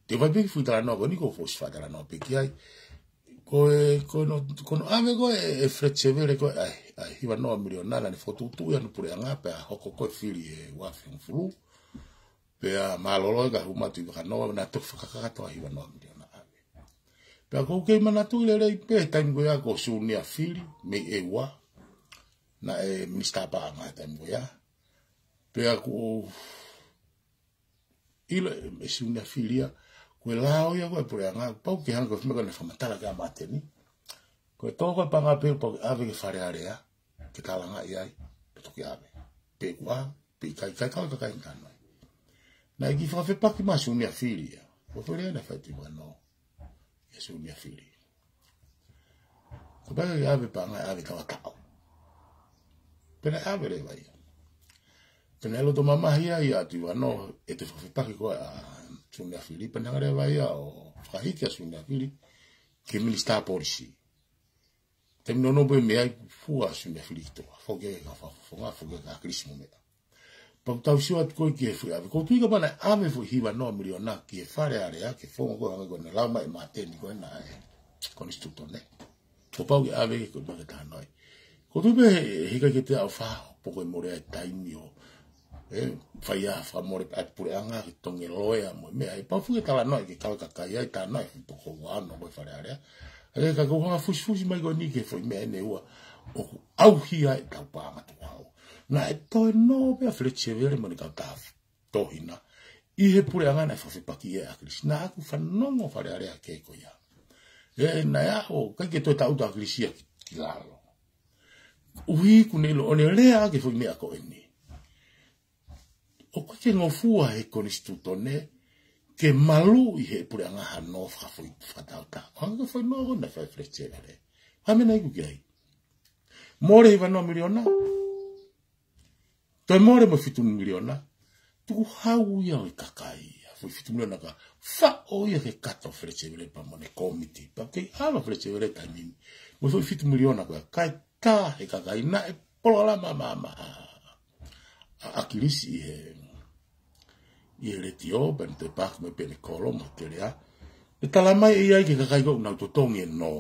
te u fai pē kiʻi foʻi talanoa ko eni, ko e foʻi foʻi talanoa pē ki ai. Ko e, ko hono, ko hono ʻave ko ē ʻe Fred Sevele ko ē ʻa e, ʻa e hiva noa miliona naʻa ne fokotuʻutuʻu ia hono puleʻanga pea hoko ko ē fili he ua afe hongofulu. Pea mālōlō e ka hū mai atu ʻi Vakanova, naʻe toki fakakakato ʻa e hiva noa miliona ʻave. Pea ʻoku ou kei manatuʻi lelei pē he taimi ko ia ko Sunia Fili, mei ʻEua, naʻe minisitā paʻanga he taimi ko ia. Pea ʻoku ou ʻilo ʻe, ʻe Sunia Fili ia, ko e lao ia ko ē ʻa e puleʻanga, pau ke hanga ko e fai mai ko ʻene fakamatala kia Māteni. Ko e tō ko ē paʻanga pē pau ke ʻave ki Fale Alea, ke talangaʻi ai, pea toki ʻave. Pe ʻoku ʻā, pe ʻikai, ʻikai kau e kakai ʻi he talanoa. Naʻe kiʻi fakafepaki mai ʻa Sunia Fili ia. Ko e foʻi lea naʻe fai ʻe Tuʻivakanoa kia Sunia Fili. Kapau ke ʻave paʻanga, ʻave taʻu ʻa taʻu. Pea naʻe ʻave leva ia. Pea naʻe loto mamahi ai ʻa Tuʻivakanoa ʻi he fakafepaki ko ē ʻa Sunia Fili. Pea naʻe hanga leva ia ʻo fakahiki ʻa Sunia Fili ki he minisitā polisi. Taimi nounou pē mei ai, fua ʻa Sunia Fili ki tuʻa. Foki ki he kau fakafofonga, foki ki he kau ʻAkilisi mo e meʻa. Pea ʻoku tau sio atu ko ē ki he foʻi ʻave. ʻOku ou tui kapau naʻe ʻave e foʻi hiva noa miliona ki he Fale Alea, ki he founga ko ē hangē ko ʻene lau mai ʻe Māteni ko ē naʻe Konisitūtone. Kuo pau ke ʻave, ko e meʻa ke talanoa ai. ʻOku ou tui pē he, he ʻikai ke te aʻu ʻo fakahopo ko e mole ʻa e taimi ʻo, ē, fai ha fakamole ʻa e puleʻanga ke tonge loea mo e meʻa. ʻE pau foki ke talanoa ai ke kau e kakai ai, talanoa ai e foʻi toko ua ono ko ē Fale Alea. ʻA ia ka ʻoku ou hanga ʻo fusifusi mai ko eni ki he foʻi meʻa ʻeni ʻe ua ʻoku ʻauhia ai ʻetau paʻanga tukuhau. Naʻe toe nō pē ʻa Fred Sevele mo ʻene kau taha tohina ʻi he puleʻanga naʻe fakafepaki ʻe ʻAkilisi. Naʻa ku fanongo Fale Alea ki he ko ia. ʻE, naʻe ʻā ʻo ʻikai ke toe taʻutu ʻa ʻAkilisi ia ki, ki lalo. ʻUhi kuo ne ʻilo ʻo ne lea ki he foʻi meʻa ko eni. ʻOku ʻikai ke ngofua he Konisitūtone ke maluʻi he puleʻanga ha nō fakafoʻi, fakataautaha. ʻO hangē ko e foʻi nō ko ē naʻe fai ʻe Fred Sevele. Ko e meʻa naʻe iku ki ai. Mole hiva noa miliona. Toe mole mo e fitu miliona. Tukuhau ia ʻo e kakai ia. Foʻi fitu miliona ka faʻo ia ki he kato ʻo Fred Sevele pea mo ʻene kōmiti. Pea kei ʻalu ʻa Fred Sevele taimi ni mo e foʻi fitu miliona ko ia. Kae tā he kakai naʻe polokalama maʻamaʻa ʻa ʻAkilisi ʻi he, ʻi he letiō, pea ne toe paaki mai pē ʻene kolo mo e kelea. ʻE tala mai ʻe ia ki he kakai ko ē ʻoku nau totongi e nō.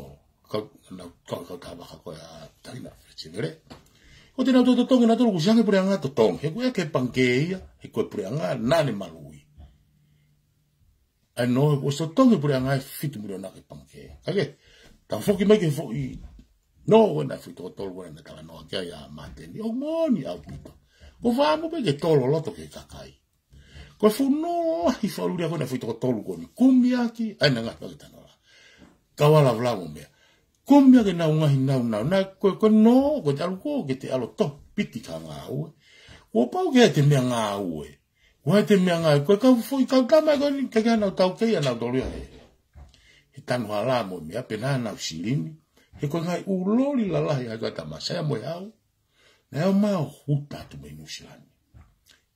Kau, nau, kau, kau tā vaka ko ē ʻa Taina Fletcher. Ko ʻenau totongi nautolu kuo ʻosi hanga ʻe he puleʻanga ʻo totongi. He ko e ʻeke ʻe he pangikē ia, he ko e puleʻanga naʻa ne maluʻi ʻa e nō, kuo ʻosi totongi ʻe he puleʻanga e fitu miliona ki he pangikē. Kae kehe, tau foki mai ki he foʻi nō ko ē naʻe fuitokotolu ko ē naʻe talanoa ki ai ʻa Māteni. ʻOku moʻoni ʻaupito. Ko e fakaʻamu pē ke tolo loto ki he kakai. Ko e fuʻu nō lahi fakaʻulia ko ē naʻe fuitokotolu ko eni. Kumi ʻaki, ʻa ia naʻe ngata ki he tanola. Kau ʻa Lavulavu mo meʻa. Kumi ʻaki ʻenau ngaahi nāunau. Naʻe ko e, ko e nō, ko e talu ko ē ke te ʻalu ʻo tohi piki ki ha ngāue. Kuo pau ke ʻi ai ʻete meʻangāue. Kuo ʻi ai ʻete meʻangāue. Ko e kau foʻi kau tama ko eni, ʻikai ke nau taukei ʻa nautolu ia he, he tanu hala mo e meʻa, pe naʻa nau silini. He ko e ngaahi ʻū loli lalahi ʻa e kau tama, sai ia mo e hau. Naʻe ō mai ʻo huta atu mei Nuʻusila ni.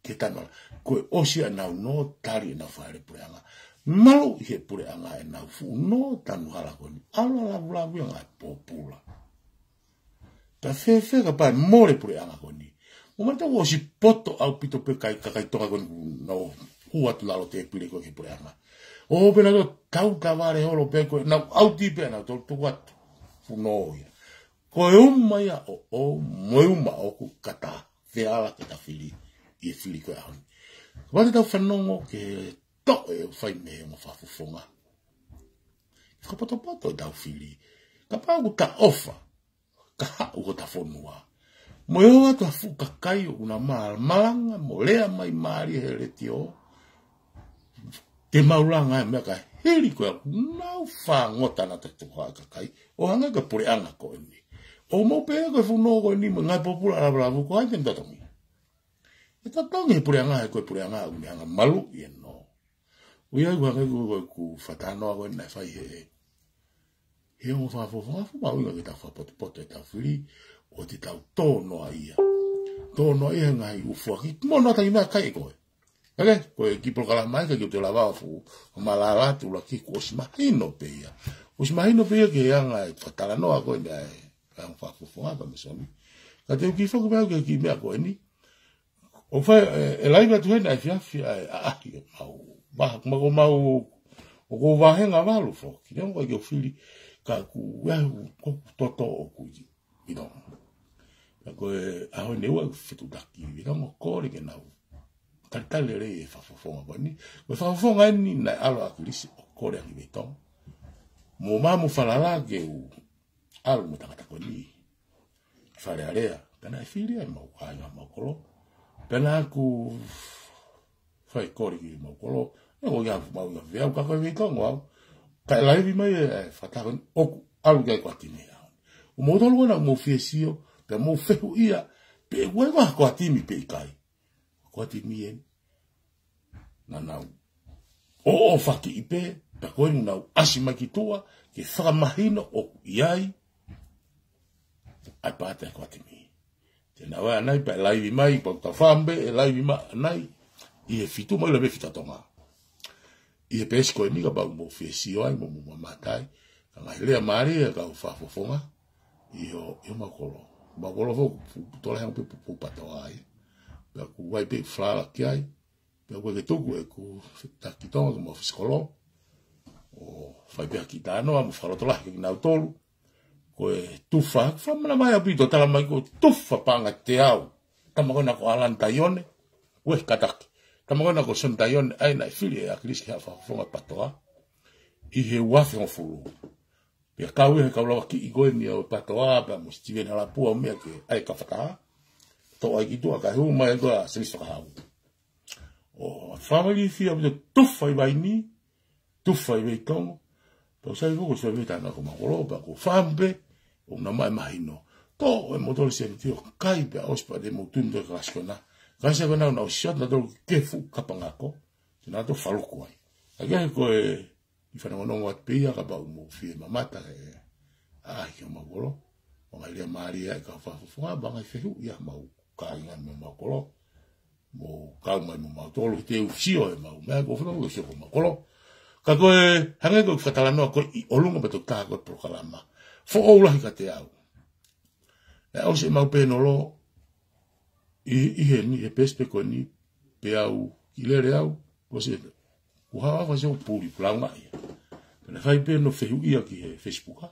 Ke tanu hala, ko e ʻosi ʻenau nō, tali ʻenau fale puleʻanga. Maluʻi ʻe he puleʻanga ʻenau fuʻu nō tanu hala ko eni. ʻAlu ʻa Lavulavu ia ngaahi pōpula. Pea fēfē kapau ʻe mole puleʻanga ko eni. Mo mata kuo ʻosi poto ʻaupito pē kakai, kakai Tonga ko eni kuo nau hū atu lalo tēpile ko ē ki he puleʻanga. ʻO pē nautolu tautavale holo pē ko ē, nau ʻauti pē nautolu, tuku atu. Fuʻu nō ia. Ko e uma ia ʻoʻou, mo e uma ʻoku kata, feala ke ta fili, ʻi he fili ko ē ʻaho ni. Kapau te tau fanongo ki he toʻo ʻe fai mei he ongo fakafofonga. Fakapotopoto ʻetau fili. Kapau ʻoku ta ʻofa, ka haʻu hota fonua. Mo e ō atu ha fuʻu kakai ʻoku nau ma-, malanga, mo lea mai mālie he letiō. Te mau langa e meʻa ka hili ko ē ʻoku nau fāngota nautolu ha kakai. ʻO hangē ko e puleʻanga ko eni. ʻOku mou pehē ko e fuʻu nō ko eni mo e ngaahi pōpula ʻa Lavulavu ko hai te ne totongi. ʻE totongi ʻe he puleʻanga he ko e puleʻanga ʻoku ne hanga ʻo maluʻi e nō. ʻOku ʻi ai ʻeku hanga ʻeku, ʻeku fakatalanoa ko ē naʻe fai he, he ongo fakafofonga, fuʻu mahuʻinga ke tau fakapotopoto ʻetau fili, ʻo te tau tō noa ia. Tō noa ia he ngaahi ʻū foaki, mo e noa tangi meʻakai ʻe koe. Kae kehe, ko e kiʻi polokalama ʻikai ke u toe lava ʻo fuʻu malala atu ʻuluaki, kuo ʻosi mahino pē ia. Kuo ʻosi mahino pē ia ki he anga e fakatalanoa ko ē ʻa e, ʻa e ongo fakafofonga ka me soni. Ka te u kiʻi foki mai au ki he kiʻi meʻa ko eni. ʻOku fai, ʻe, ʻe laivi atu heni ʻa e efiafi ʻa e ʻaʻahi ʻo mau. Vaha, ma ko mau, ʻoku ou vahenga valu foki. Neongo ʻikai ke u fili, ka ʻoku, ʻe, ʻoku toto ʻoku ʻi, ʻi Tonga. Ka ko e ʻaho ni ʻoku ou fetuʻutaki ʻi Tonga ʻo kole ke nau talitali lelei e fakafofonga ko eni. Ko e fakafofonga eni naʻe ʻalu ʻa ʻAkilisi ʻo kole ʻaki mei Tonga. Mo ma mo falala ke u ʻalu mo e tangata ko eni ki Fale Alea, pea naʻe fili ai ʻemau kāinga, ʻemau kolo. Pea naʻa ku fai kole ki heʻemau kolo. Naʻe ʻikai ke u maʻu ha veʻe au, ka ko e veʻe Tonga au. Kae laivi mai e, e fakataha ko eni ʻoku ʻalu ki ai e ʻOtua Timi au. ʻO moutolu ko ena ʻoku mou fie sio, pea mou fehuʻia pe ʻoku ʻi ai ha ʻOtua Timi pe ʻikai. ʻOtua Timi eni. Naʻa nau ʻoʻofakiʻi pē, pea ko eni naʻa nau ʻasi mai ki tuʻa, ke fakamahino ʻoku ʻi ai ʻa e paati ʻa e ʻOtua Timi. Te nau ʻai ʻanai pea ʻe laivi mai, pea ʻoku tau fāmbe, ʻe laivi mai ʻanai, ʻi he fitu mo e lave fitu ʻa Tonga. ʻI he peesi ko eni kapau ʻoku mou fie sio ai, mo mou mamata ai, ka ngaahi lea mālie ʻa e kau fakafofonga, ʻi ho, ʻi homau kolo. Mau kolo foki, pu-, pu-, tole hang pe pu-, pu-, patoa ai. Pea ʻoku ʻi ai pē falala ki ai, pea ʻoku ʻikai ke tuku ʻeku taki Tonga ke mau fisikolo. ʻO fai pē ha kiʻi talanoa mo fakalotolahi kia kinautolu. Ko e tufa, fakamana mai ʻaupito, tala mai ko e tufa paʻanga teau. Tama ko ena ko ʻAlani Taione, ʻo e Kataki. Tama ko ena ko Soni Taione, ʻa ia naʻe fili ʻe ʻAkilisi ke haʻu ʻo fakafofonga patoa. ʻI he ua afe hongofulu. Pea kau ia he kau lavakiʻi ko eni ʻo e patoa, pea mo Sitiveni Halapua ʻo meʻa ke ʻai e kafataha. Toʻo ai ki tuʻa kae hū mai ko ē ʻa Semisi Fakahau. ʻO fāmili fia ʻaupito, tufa ʻi Vaini, tufa ʻi Veitongo. Pea u sai foki ʻo sai pē tana ko mau kolo, pea ko fāmbe, ʻo na mai mahino. Toʻo ʻe moutolu e sēniti ʻo kai pea ʻosi pea te mou tui mo toe kalasi ko ena. Kalasi ko ena ʻo na ʻosi atu nautolu ki he fuʻu kapangako. Te na toe faluku ai. ʻA ia ko e kiʻi fanongonongo atu pē ia kapau ʻoku mou fie mamata he ʻaʻahi ki homau kolo. Mo e ngaahi lea mālie ʻa e kau fakafofonga, mo e ngaahi fehuʻi ʻa homau kāinga mo homau kolo. Mou kau mai mo mautolu, te u sio ʻemau meʻa, ʻoku ou fanongo ʻoku ou sio ki homau kolo. Ka ko e, hangē ko e fakatalanoa ko ē ʻi ʻolunga pea toki taha ko ē polokalama. Foʻou lahi kiate au. ʻE ʻosi ʻemau pēnolo, ʻi, ʻi heni, he peesi pē ko eni, pea u kiʻi lele au, Ko se, ko haʻu ʻa Fasiopuli, ko e lāunga ia. Pea naʻe fai pē hono fehuʻia ki he Facebook, ʻa.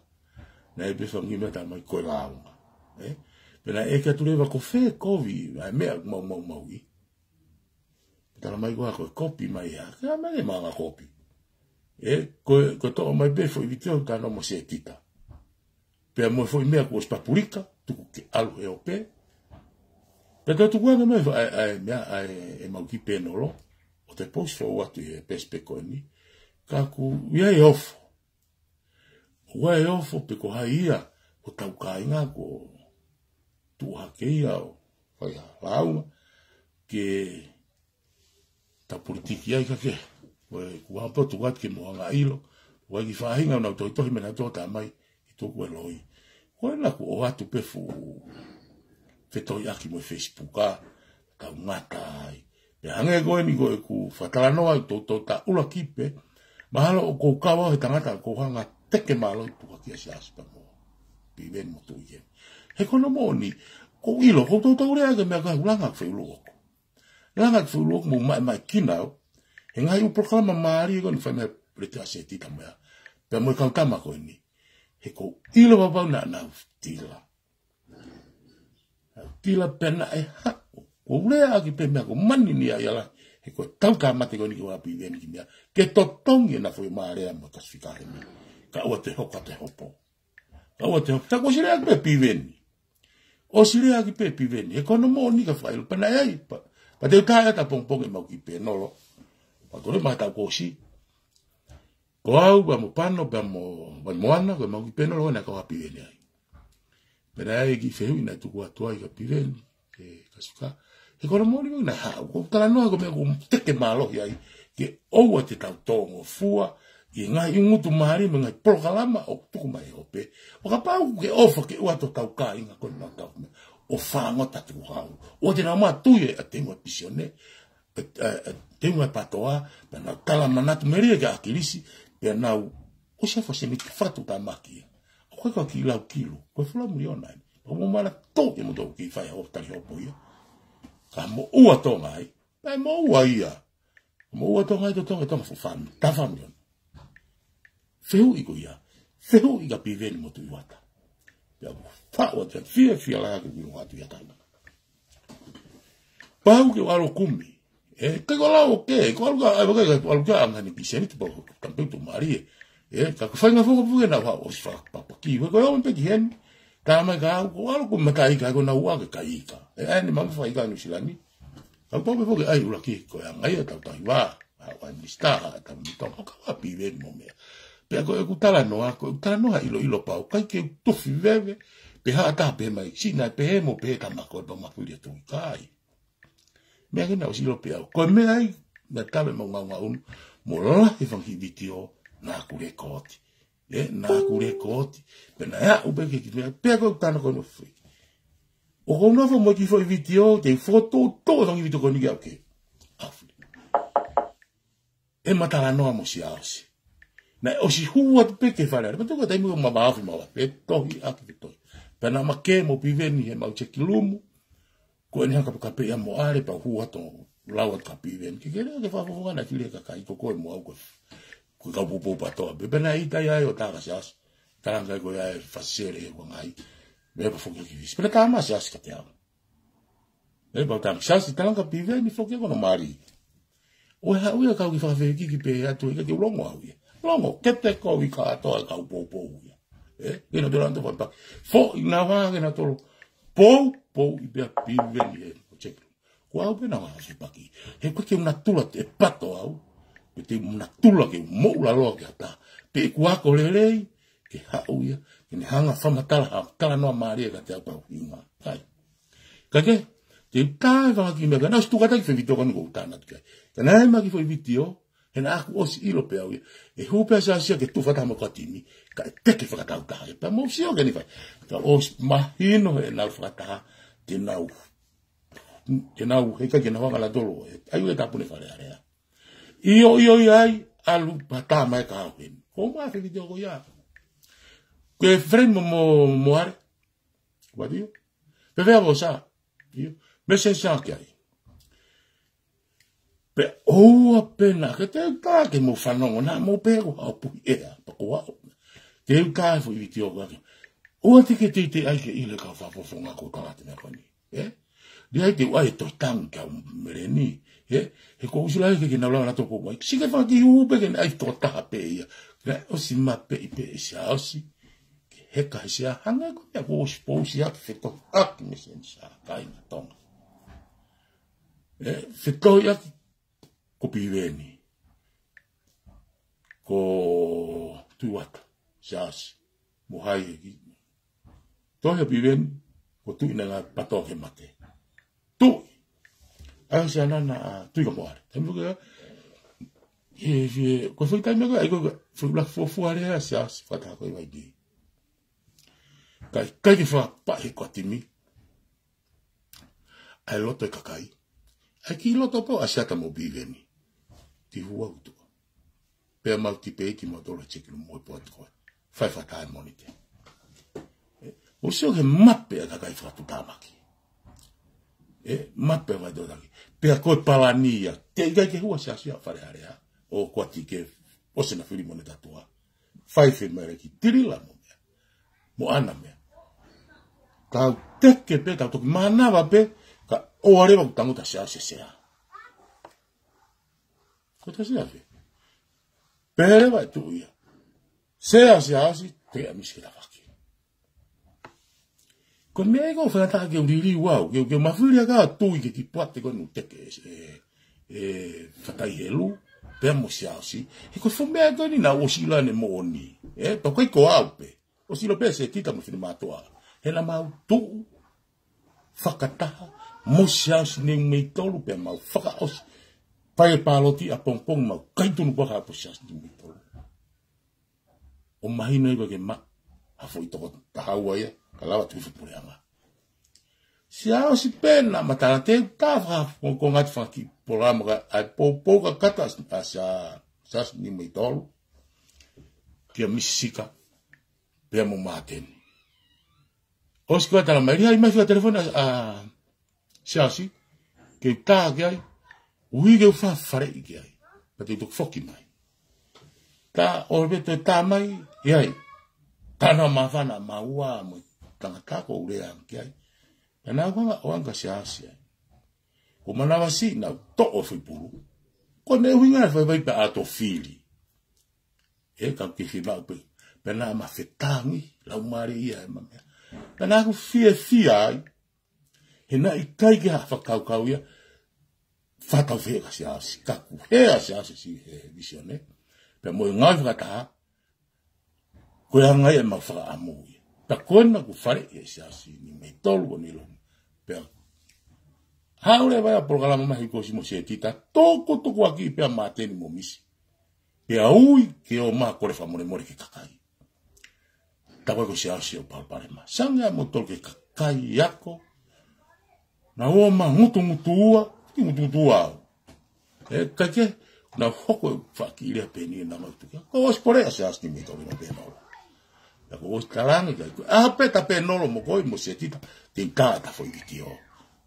Naʻe pehē fanga kiʻi meʻa talamai ko e lāunga. Ē? Pea naʻe ʻeke atu leva ko fē kovi, ʻa e meʻa mau mau mau i. Talamai ko ā ko e kopi mai ia. Ka mai e manga kopi. Ē, ko e, ko e toʻo mai pē foʻi vitiō talanoa mo Setita. Pea mo e foʻi meʻa kuo ʻosi papulika, tuku ke ʻalu he ope. Pea toe tukuange mai ʻa e, ʻa e, meʻa, ʻa e, ʻemau kiʻi pēnolo, ʻo toe post forward atu he Facebook ko eni. Ka ʻoku ʻi ai e ofo. ʻOku ʻi ai e ofo pe ko hai ia, ʻo tau kāinga ko tuʻu hake ia ʻo fai ha lāunga, ke tau politiki ai ka ke. Ko e kuo hapa tuku atu ke mou hanga ʻo ʻilo. ʻOku ʻi ai e kiʻi faʻahinga ʻoku nau tohitohi meʻa naʻa nau toʻo mai ʻi tuku e loi. Ko ena kuo ʻoatu pē fuʻu fetohiʻaki mo e Facebook ʻa, tau ngata ai. Pea hangē ko eni ko ʻeku fakatalanoa ʻi toutou taʻula kipe. Mahalo ʻoku ou kau au he tangata ʻoku ou hanga ʻo teke mālohi tuku hake ʻa Siaosi pea mo Piveni Motuʻi. He ko hono moʻoni, ʻoku ou ʻilo, ʻoku ou toutou lea ki he meʻa ko ē ʻoku langa ʻeku feʻuluʻaki. Langa ʻeku feʻuluʻaki mo maʻemaʻekina au. He ngaahi ʻū polokalama mālie ko eni ʻoku fai mei he Letiaseti tamuea. Pea mo e kau tama ko eni. He ʻoku ou ʻilo pau naʻa nau tila. Nau tila pea naʻe haʻu. ʻOku ou lea ʻaki pē meʻa ʻoku ou manini ai ala. He ko e tau tāmate ko eni ke ʻoua Piveni ki meʻa. Ke totongi ʻena foʻi mālea mo e Kasifika he meʻa. Ka ʻoua te hoko ʻa e hopo. Ka ʻoua te hoko. Tā kuo ʻosi lea ʻaki pē Piveni. ʻOsi lea ʻaki pē Piveni. He ko hono moʻoni ka fakaʻilo pea naʻe ʻi ai. Pea, pea te u tā atu ʻapongipongi ʻemau kiʻi pēnolo. Pea ko e lea mai tau kuo ʻosi. Ko au pea mo Pano pea mo, pea mo Moana, ko ʻemau kiʻi pēnolo naʻe kau ʻa Piveni ai. Pea naʻe ʻi ai e kiʻi fehuʻi naʻe tuku atu ai kia Piveni, ke Kasifika. He ko hono moʻoni naʻe haʻu, ʻoku ou talanoa ko e meʻa ʻoku ou teke mālohi ai, ke ʻoua te tau tōngofua, ʻi he ngaahi ngutu mālie mo e ngaahi polokalama ʻoku tuku mai he ope. ʻO kapau ʻoku ke ʻofa ke ʻoua te tau kāinga ko ena tau meʻa, ʻo fāngota tuku hau. ʻOua te nau mātuʻaki ʻa e teunga pisione, ʻa e, ʻa e, ʻa e teunga PATOA, pea nau tala manatu melie kia ʻAkilisi, pea nau ʻosi ʻa e fakasemiti fakatuʻutāmaki ia. ʻOku ʻikai ko e kiʻi lau kilo, ko e fuʻu lau miliona eni. Pea mo mana tō ke mo tō ki fai ʻo tali hopo ia. Ka moʻua Tonga ai, pea moʻua ia. Moʻua Tonga ai, tō Tonga, Tonga fuʻu fāmili, tā fāmili ona. Fehuʻi ko ia, fehuʻi kia Piveni Motuʻi Uata. Pea ʻoku faʻu atu ʻa e fiefia lahi ʻoku ou ʻilo atu ia taina. Pau ke u ʻalu ʻo kumi. Ē, ʻikai ko e lau ʻo ke, ko e ʻalu ka, ʻai waka ka, ʻalu ka anga ni pisiani te pau, tampe tu mālie. Ē, ka ko e faʻahinga foʻi puke naʻa ku ʻosi fakapapaki. Ko e ʻomai pē ki heni. Tā mai ka au, ko e ʻalu ko e mataʻi ika, ko e nau ake ka ika. Ē, ʻai ni mama fai ka Nuʻu Sila ni. Ka pau pē foki ʻai ʻuluaki ko e anga ia tau tahi vā. ʻA e minisitā, ʻa e tau mito, ʻo ka ʻoua Piveni mo meʻa. Pea ko ʻeku talanoa, ko ʻeku talanoa ʻiloʻilo pau, ʻikai ke u tofi veve, pe haʻa tā pē mai, sina pē mo pē tā mako e pau mafuli atu ʻikai. Meʻa ke na ʻosi ʻilo pē au. Ko e meʻa ai, na tave mo ngaungaunu, mo lahi e fanga kiʻi vitiō, naʻa ku lekooti. Ē, naʻa ku lekooti. Pea naʻe aʻu pē ke kiʻi meʻa, pea ko e tana ko no fui. ʻOku ou nofo mo e kiʻi foʻi vitiō, te u fokotuʻutuʻu e fanga kiʻi vitiō ko eni kia au ke. Afu. ʻE ma talanoa mo Siaosi. Naʻe ʻosi hū atu pē ki he Fale Alea. Ma tuku taimi ko ma maofi ma wa pe tohi ʻaki pe tohi. Pea naʻa ma kē mo Piveni he mau check room. Ko eni hanga kapekape ia mo ʻAle pea hū atu lau atu kia Piveni. Ke kele ke fakafofonga naʻa kile kakai ko koe mo au ko. Ko e kau poupou PATOA. Pea naʻe ʻita ia ʻo tā kia Siaosi. Talanga ko ia e fasele e wangai. Meʻa pea foki ki Fisi. Pea tā mai Siaosi kiate au. ʻE pau tā mai Siaosi talanga Piveni foki ko hono mali. ʻOku haʻu ia kau ki fakafekiki pē atu ʻikai ke u longo au ia. Longo, kete kovi kātoa e kau poupou ia. Ē, ke na tolo anto fai paki. Foʻi na vā ke na tolo. Poupou ʻi pea Piveni ē. Ko check. Ko au pē naʻa ma fai paki. He ko ke u natula te pato au. Pe te u natula ke u moʻulaloa ke ata. Pe ʻeku ako lelei, ke haʻu ia. Ke ne hanga fakamatala ha, talanoa mālie kiate au pau hinga. Hai. Ka ke, te u tā e fanga kiʻi meʻa, ka naʻa ʻosi tuku atu e kiʻi foʻi vitiō ko eni ʻoku ou tā atu ki ai. Ka naʻe ʻai mai e kiʻi foʻi vitiō, he naʻa ku ʻosi ʻilo pē au ia. ʻE hū pē ʻa Siaosi ia ke tufa tā mo e kau timi, kae teke fakataha ia. Pea mou sio ki he ʻene fai. Ka ʻosi mahino heʻenau fakataha, te nau, te nau, heʻikai ke nau hanga ʻo tolo. ʻAi ʻo e tāpuni Fale Alea. ʻIo, ʻio, ʻio ai, ʻalu pea tā mai kia au heni. Ko ma e foʻi vitiō ko ia. Ko e friend mo, mo, mo ʻAle. What do you? Pea vea vo sa. ʻIo. Message sa ki ai. Pea ʻoua pē naʻa ke teutā ke mou fanongo, naʻa mou pehē ko haʻo puhi ʻea, pea ko au. Teutā e foʻi vitiō ko ē. ʻOua te ke teitei ai ke ʻilo e kau fakafofonga ko e tangata meʻa ko eni. Ē? Lea ai te u ʻai e tohi tangi kia Meleni. Ē? He ko ʻIsileli ke ke nau lava naʻa toko mai. Sike fanga kiʻi ʻū pē ke ne ʻai tokotaha pē ia. Ke ne ʻosi mapeʻi pē ʻe Siaosi. Ke heka he sea hangē ko e meʻa kuo ʻosi pousi ʻaki fetohiʻaki mei Senisa, kāinga Tonga. Ē? Fetohiʻaki ko Piveni. Ko Tuʻiʻata, Siaosi, mo hai e ki. Tohi ʻa Piveni, ko Tuʻi naʻe ngāue patoa ke mate. Tuʻi. ʻAi ʻo Siaosi naʻa, ʻa, Tuʻi ka moale. Taimi ko ē, ʻe, ʻe, ko e foʻi taimi ko ē, ʻai ko e foʻi ʻuluaki fuofua lea ʻa Siaosi, fakataha ko e vai ni. Kai, kai ke fakapaʻi he ko e timi. ʻAi loto e kakai. ʻAi kiʻi loto pē ʻa Siata mo Piveni. Ti hua utu. Pea mau tipeiti mo tolo teki mo e poati ko ē. Fai fata e Mōnite. Ē, ʻosi ʻo ke mape ʻa e kakai fakatutāmaki. Ē, mape ʻa e fakatutāmaki. Pea ko e palani ia. Teʻeki ai ke hua Siaosi ia Fale Alea. ʻO ko ati ke ʻosi na fili mo ne tatua. Fai fe mai ki Tilila mo meʻa. Mo ʻAna meʻa. Tau teke pē, tau toki mānava pē, ka ʻoua leva ʻoku tangutu ʻa Siaosi he sea. Ko e sea fē? Pehē leva ʻe Tuʻi ia. Sea Siaosi, te a misi ke tavaki. Ko e meʻa ia ko e faingataʻa ke u liliu au, ke, ke mafuli ʻa e kau Tuʻi ke kipoate ko e nuteke, ē, ē, Fatai Helu, pea mo Siaosi. He ko e fuʻu meʻa ko eni naʻa ʻosi ʻilo ʻene moʻoni. Ē, pea ʻikai ko au pē. ʻOsi ʻilo pē Setita mo Finemātuʻa. He naʻa mau tuʻu fakataha mo Siaosi Niumeitolu pea mau fakaʻosi. Fai e pāloti ʻapongipongi mau kai tunu paka ʻa Siaosi Niumeitolu. ʻO mahino ia ko e ke ma, ha foʻi toko taha ua ia, ka lava tuʻu foʻi puleʻanga. Siaosi pē naʻa ma tala teutā faka, ko, ko ngati faki polokalama ka, ʻai poupou ka kata ʻa Sia, Siaosi Niumeitolu. Kia Misika, pea mo Māteni. ʻOsi ko e tala mai, ʻi ai mai fika telefoni ʻa, ʻa Siaosi, ke u tā ki ai, ui ke u fafaleʻi ki ai, pea te u toki foki mai. Tā, ʻo pē te tā mai, ʻi ai, tā naʻa māfana maua mo e tangata ko u lea ki ai. Pea naʻa ku hanga ʻo anga Siaosi ai. Ko manavasiʻi naʻa u toʻo e foʻi pulu. Ko ʻene ʻuhinga e fai vai pē ʻa e tō fili. Ē, ka ke fimau pē. Pea naʻa ma fetangi, lau mare ia e ma meʻa. Pea naʻa ku fiefia ai. He naʻe ʻikai ke ha fakakaukau ia, fakatau fē ka Siaosi, ka ku hea Siaosi si he visione. Pea mo e ngāue fakataha, ko e anga ia ʻema fakaʻamu ia. Pea ko ena ku fale ʻe Siaosi Niumeitolu ko Nilongi. Pea haʻu leva ia polokalama mai he ko ʻosi mo Setita, toko toko ʻaki pea Māteni mo Misi. Pea ui ke ō ma kole fakamolemole ki he kakai. Tapu ko Siaosi ʻo palopalema. Sange ʻa mo tolu ke kakai ako. Naʻa ō ma ngutungutu ua, ki ngutungutu ua au. Ē, kae ke, naʻa hoko e faki lea pē ni naʻa ma tukia. Ko ʻosi pole ʻa Siaosi Niumeitolu na pē nolo. Naʻa ko ʻosi talangi kai ko. ʻA pē ta pē nolo mo koe mo Setita, te u tā ta foʻi vitiō.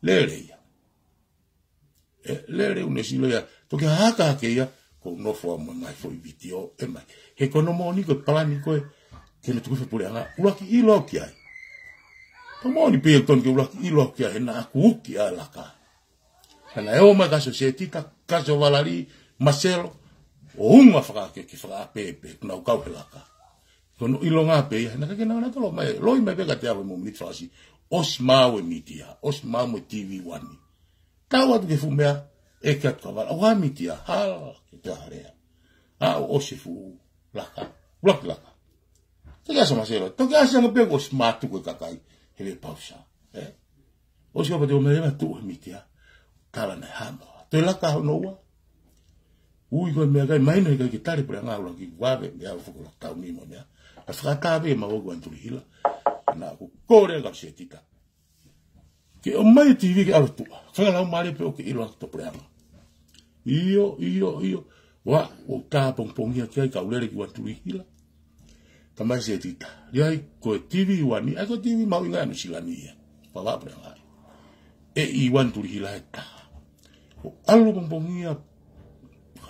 Lele ia. Ē, lele ʻunesilo ia, toki haka hake ia, ko u nofo au mo e ngaahi foʻi vitiō, ē mai. He ko hono moʻoni ko e palani ko ē, ke ne tuku fē puleʻanga, ʻuluaki ʻilo au ki ai. Ko e moʻoni pē ia tonu ke ʻuluaki ʻilo au ki ai, he naʻa ku uki ʻa e laka. Ka naʻe ō mai ka Setita, ka Valali, Maselo, ʻo unga fakake, ke fakaʻapē pē, naʻa ku kau he laka. Ko hono ʻilonga pē ia, naʻa ke nau na tolo mai, loi mai pē ka te awe mo miniti fakasi, ʻosi maʻu e mitia, ʻosi maʻu mo e T V One. Tau atu ke fuʻu meʻa, ʻeke atu ka vala, ʻo ha mitia, hala, ke te harea. ʻA, ʻosi fuʻu laka, ʻuluaki laka. Te ke asa Maselo, toki asa anga pē ʻosi mātuku e kakai, he le pausa. Ē? ʻOsi ka pate ō mai leva tuʻu he mitia, tala naʻe hamo. Toe laka hono ua, ui ko e meʻakai mai na ʻikai ke tali puleʻanga ʻuluaki vave, meʻa ʻuluaki laka tauni mo meʻa. ʻA fakatave ma ua kuan tuli hila, naʻa ku kole ka Setita. Ke ʻomai e T V ke ʻave tuʻa. Fanga lau male pē ʻo ke ʻilo ʻa e tō puleʻanga. ʻIo, ʻio, ʻio. Ua, ʻo tā pongipongia ki ai ka u lele ki ua tuli hila. Ka mai Setita. ʻI ai ko e T V One, ʻai ko e T V mahuʻinga ʻa Nuʻu Sila ni ia. Pava puleʻanga. ʻE ʻi ua tuli hila he taha. ʻO ʻalu pongipongia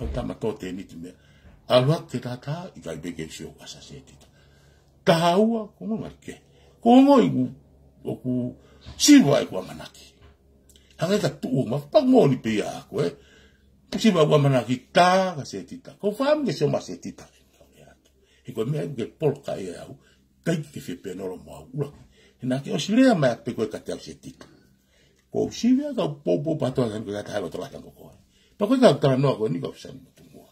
ʻOku tama tō tēniti meʻa. ʻAlu hake ke tātā, ʻikai pē ke sio ʻasa Setita. Taha ua, ko e ongo ngali kehe. Ko e ongo ʻoku, ʻoku siva ai ʻeku ʻamanaki. Hangē ka tuʻu ma, pea moʻoni pē ia ʻaʻaku, ē. Siva ʻeku ʻamanaki tā ka Setita. Ko e fāmili ke sio mai Setita. He ko e meʻa ke polokaʻi ʻe au, ʻikai ke fie pēnolo mo au ʻuluaki. He naʻa ke ʻosi lea mai pē koe kiate au Setita. Ko u sivi ʻa e kau poupou pātoa tani ko e kata halo tola tango koe. Pea ko e kau talanoa ko eni kau sani mo tungua.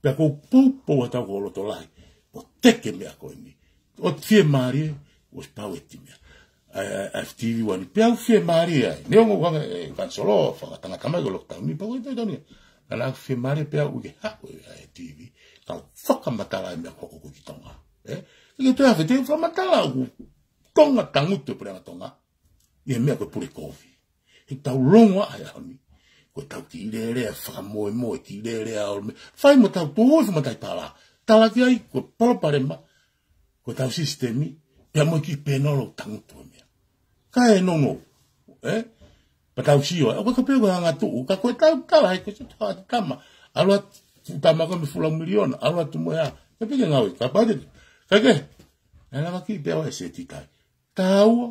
Pea ko u poupou ʻa tau ko loto lahi. ʻO teke meʻa ko eni. ʻO fiemālie, ʻosi pau e ti meʻa. ʻA e, ʻa e, ʻa e F T V one, pea u fiemālie ai. Neongo ʻoku hanga ʻe kanisolo, fakatangata mai ko lockdown ni, pea ko e tautau ni. Naʻa ku fiemālie pea u ke haʻu ʻa e T V. Kau fakamatala e meʻa ko ē ʻoku hoko ki Tonga. Ē? ʻIkai toe afe te u fakamatala ʻoku Tonga tangutu e puleʻanga Tonga. ʻI he meʻa ko e pule kovi. He tau longo ʻa e ʻaho ni. Ko e tau kiʻi lele ʻa e fakamoemoe, kiʻi lele ʻa e ʻolome. Fai mo tau tuhu e fakamatala. Tala ki ai, ko e palopalema, ko e tau sisitemi, pea mo e kiʻi pēnolo tangutu e meʻa. Ka e nongo, ē? Pea tau sio, ʻo ka pē ko e hanga tuʻu, ka ko e tau tala, he ko e se tau atu tama. ʻAlu atu, fuʻu tama ko e mei he fuʻu laui miliona, ʻalu atu mo ia. Ka pē ke ngāue, ka pau te, ka ke, ʻe lava kiʻi pea ʻa e Setita. Taua,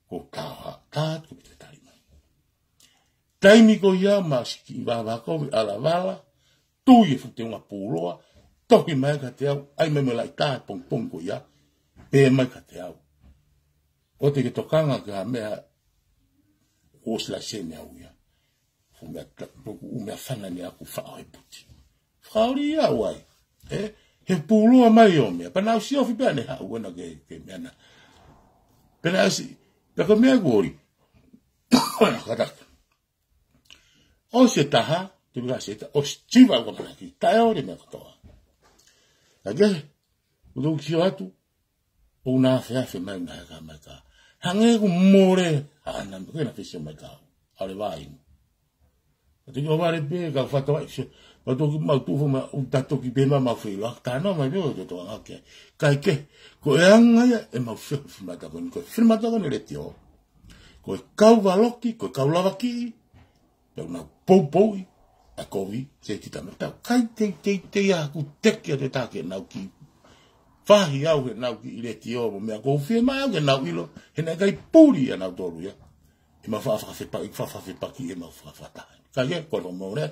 ko taua, tā, ko pita tali mai. Taimi ko ia ma siki vava ko vi ala vala, tui e fuʻu teunga pūloa, toki mai kiate au, ʻai mai mo e laʻi tā pongipongi ko ia, pē mai kiate au. ʻOua te ke tokanga ki ha meʻa ʻosi laiseni au ia. Fuʻu meʻa ta-, fuʻu meʻa fana ni ʻaku faʻo he puti. Fakaoli ia au ai. Ē? He pūloa mai ʻo meʻa. Pea naʻa ku siofi pē ʻa ʻene haʻu ena ke, ke meʻa na. Pea naʻe ʻosi, pea ko e meʻa kuo ʻoli. Kātaki. ʻOsi e taha, te mika se ta, ʻosi siva ʻeku ʻamanaki, taʻeʻoli e meʻa kotoa. Ka ke, ʻoku tau sio atu, ʻoku na feafe mai na he ka mai ka. Hangē ʻoku mole, ʻa na, ke na fesi mai ka. ʻAle vai. Ka te kio vale pē, ka fata vai, se, ka toki mau tufa ma, u ta toki pē ma, ma fei la, ka na mai pē, ʻo te toa ngake. Ka ke, ko e anga ia, ʻemau fefefe mata ko ni, ko e fefefe mata ko ni letiō. Ko e kau valoki, ko e kau lavaki, pea ʻoku nau poupouʻi ʻa e kovi, Setita mo tau. ʻIkai teitei ʻaku teke ʻa e tā ke nau kiʻi fahi au he nau kiʻi letiō mo meʻa ko u fiemaʻu ke nau ʻilo, he naʻe ʻikai puli ʻa nautolu ia. ʻEmau faʻa fakafepaki, faʻa fakafepaki ʻemau fakafataha. Ka ia, ko e mau lea,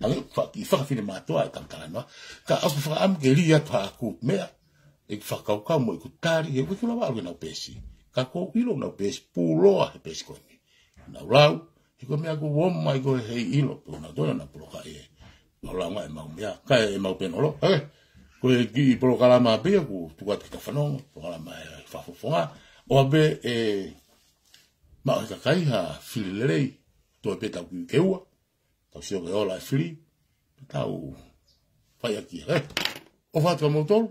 hangē, fa-, kiʻi fakafinemātuʻa e tau talanoa. Ka ʻoku fakaʻamu ke lī atu haʻaku meʻa, ʻeku fakakaukau mo ʻeku tali, he ʻoku ʻikai ke lava ʻalu ke nau pēsi. Ka ko u ʻilo nau pēsi, pūloa he pēsi ko eni. Nau lau, he ko e meʻa ko u ō mai ko e hei ʻilo, pe ʻoku nau tona nau polokaʻi ē. Nau lau ngā ʻemau meʻa, ka ʻemau pēnolo, ē? Ko e kiʻi polokalama pē ia, ʻoku tuku atu ki ta fanongo, polokalama ʻe fakafofonga. ʻOua pē ʻe maʻu he kakai ha fili lelei, toe pē tau kiʻi keua, tau sio ke ola e fili, tau fai ʻaki, ē? ʻOfa atu kia moutolu,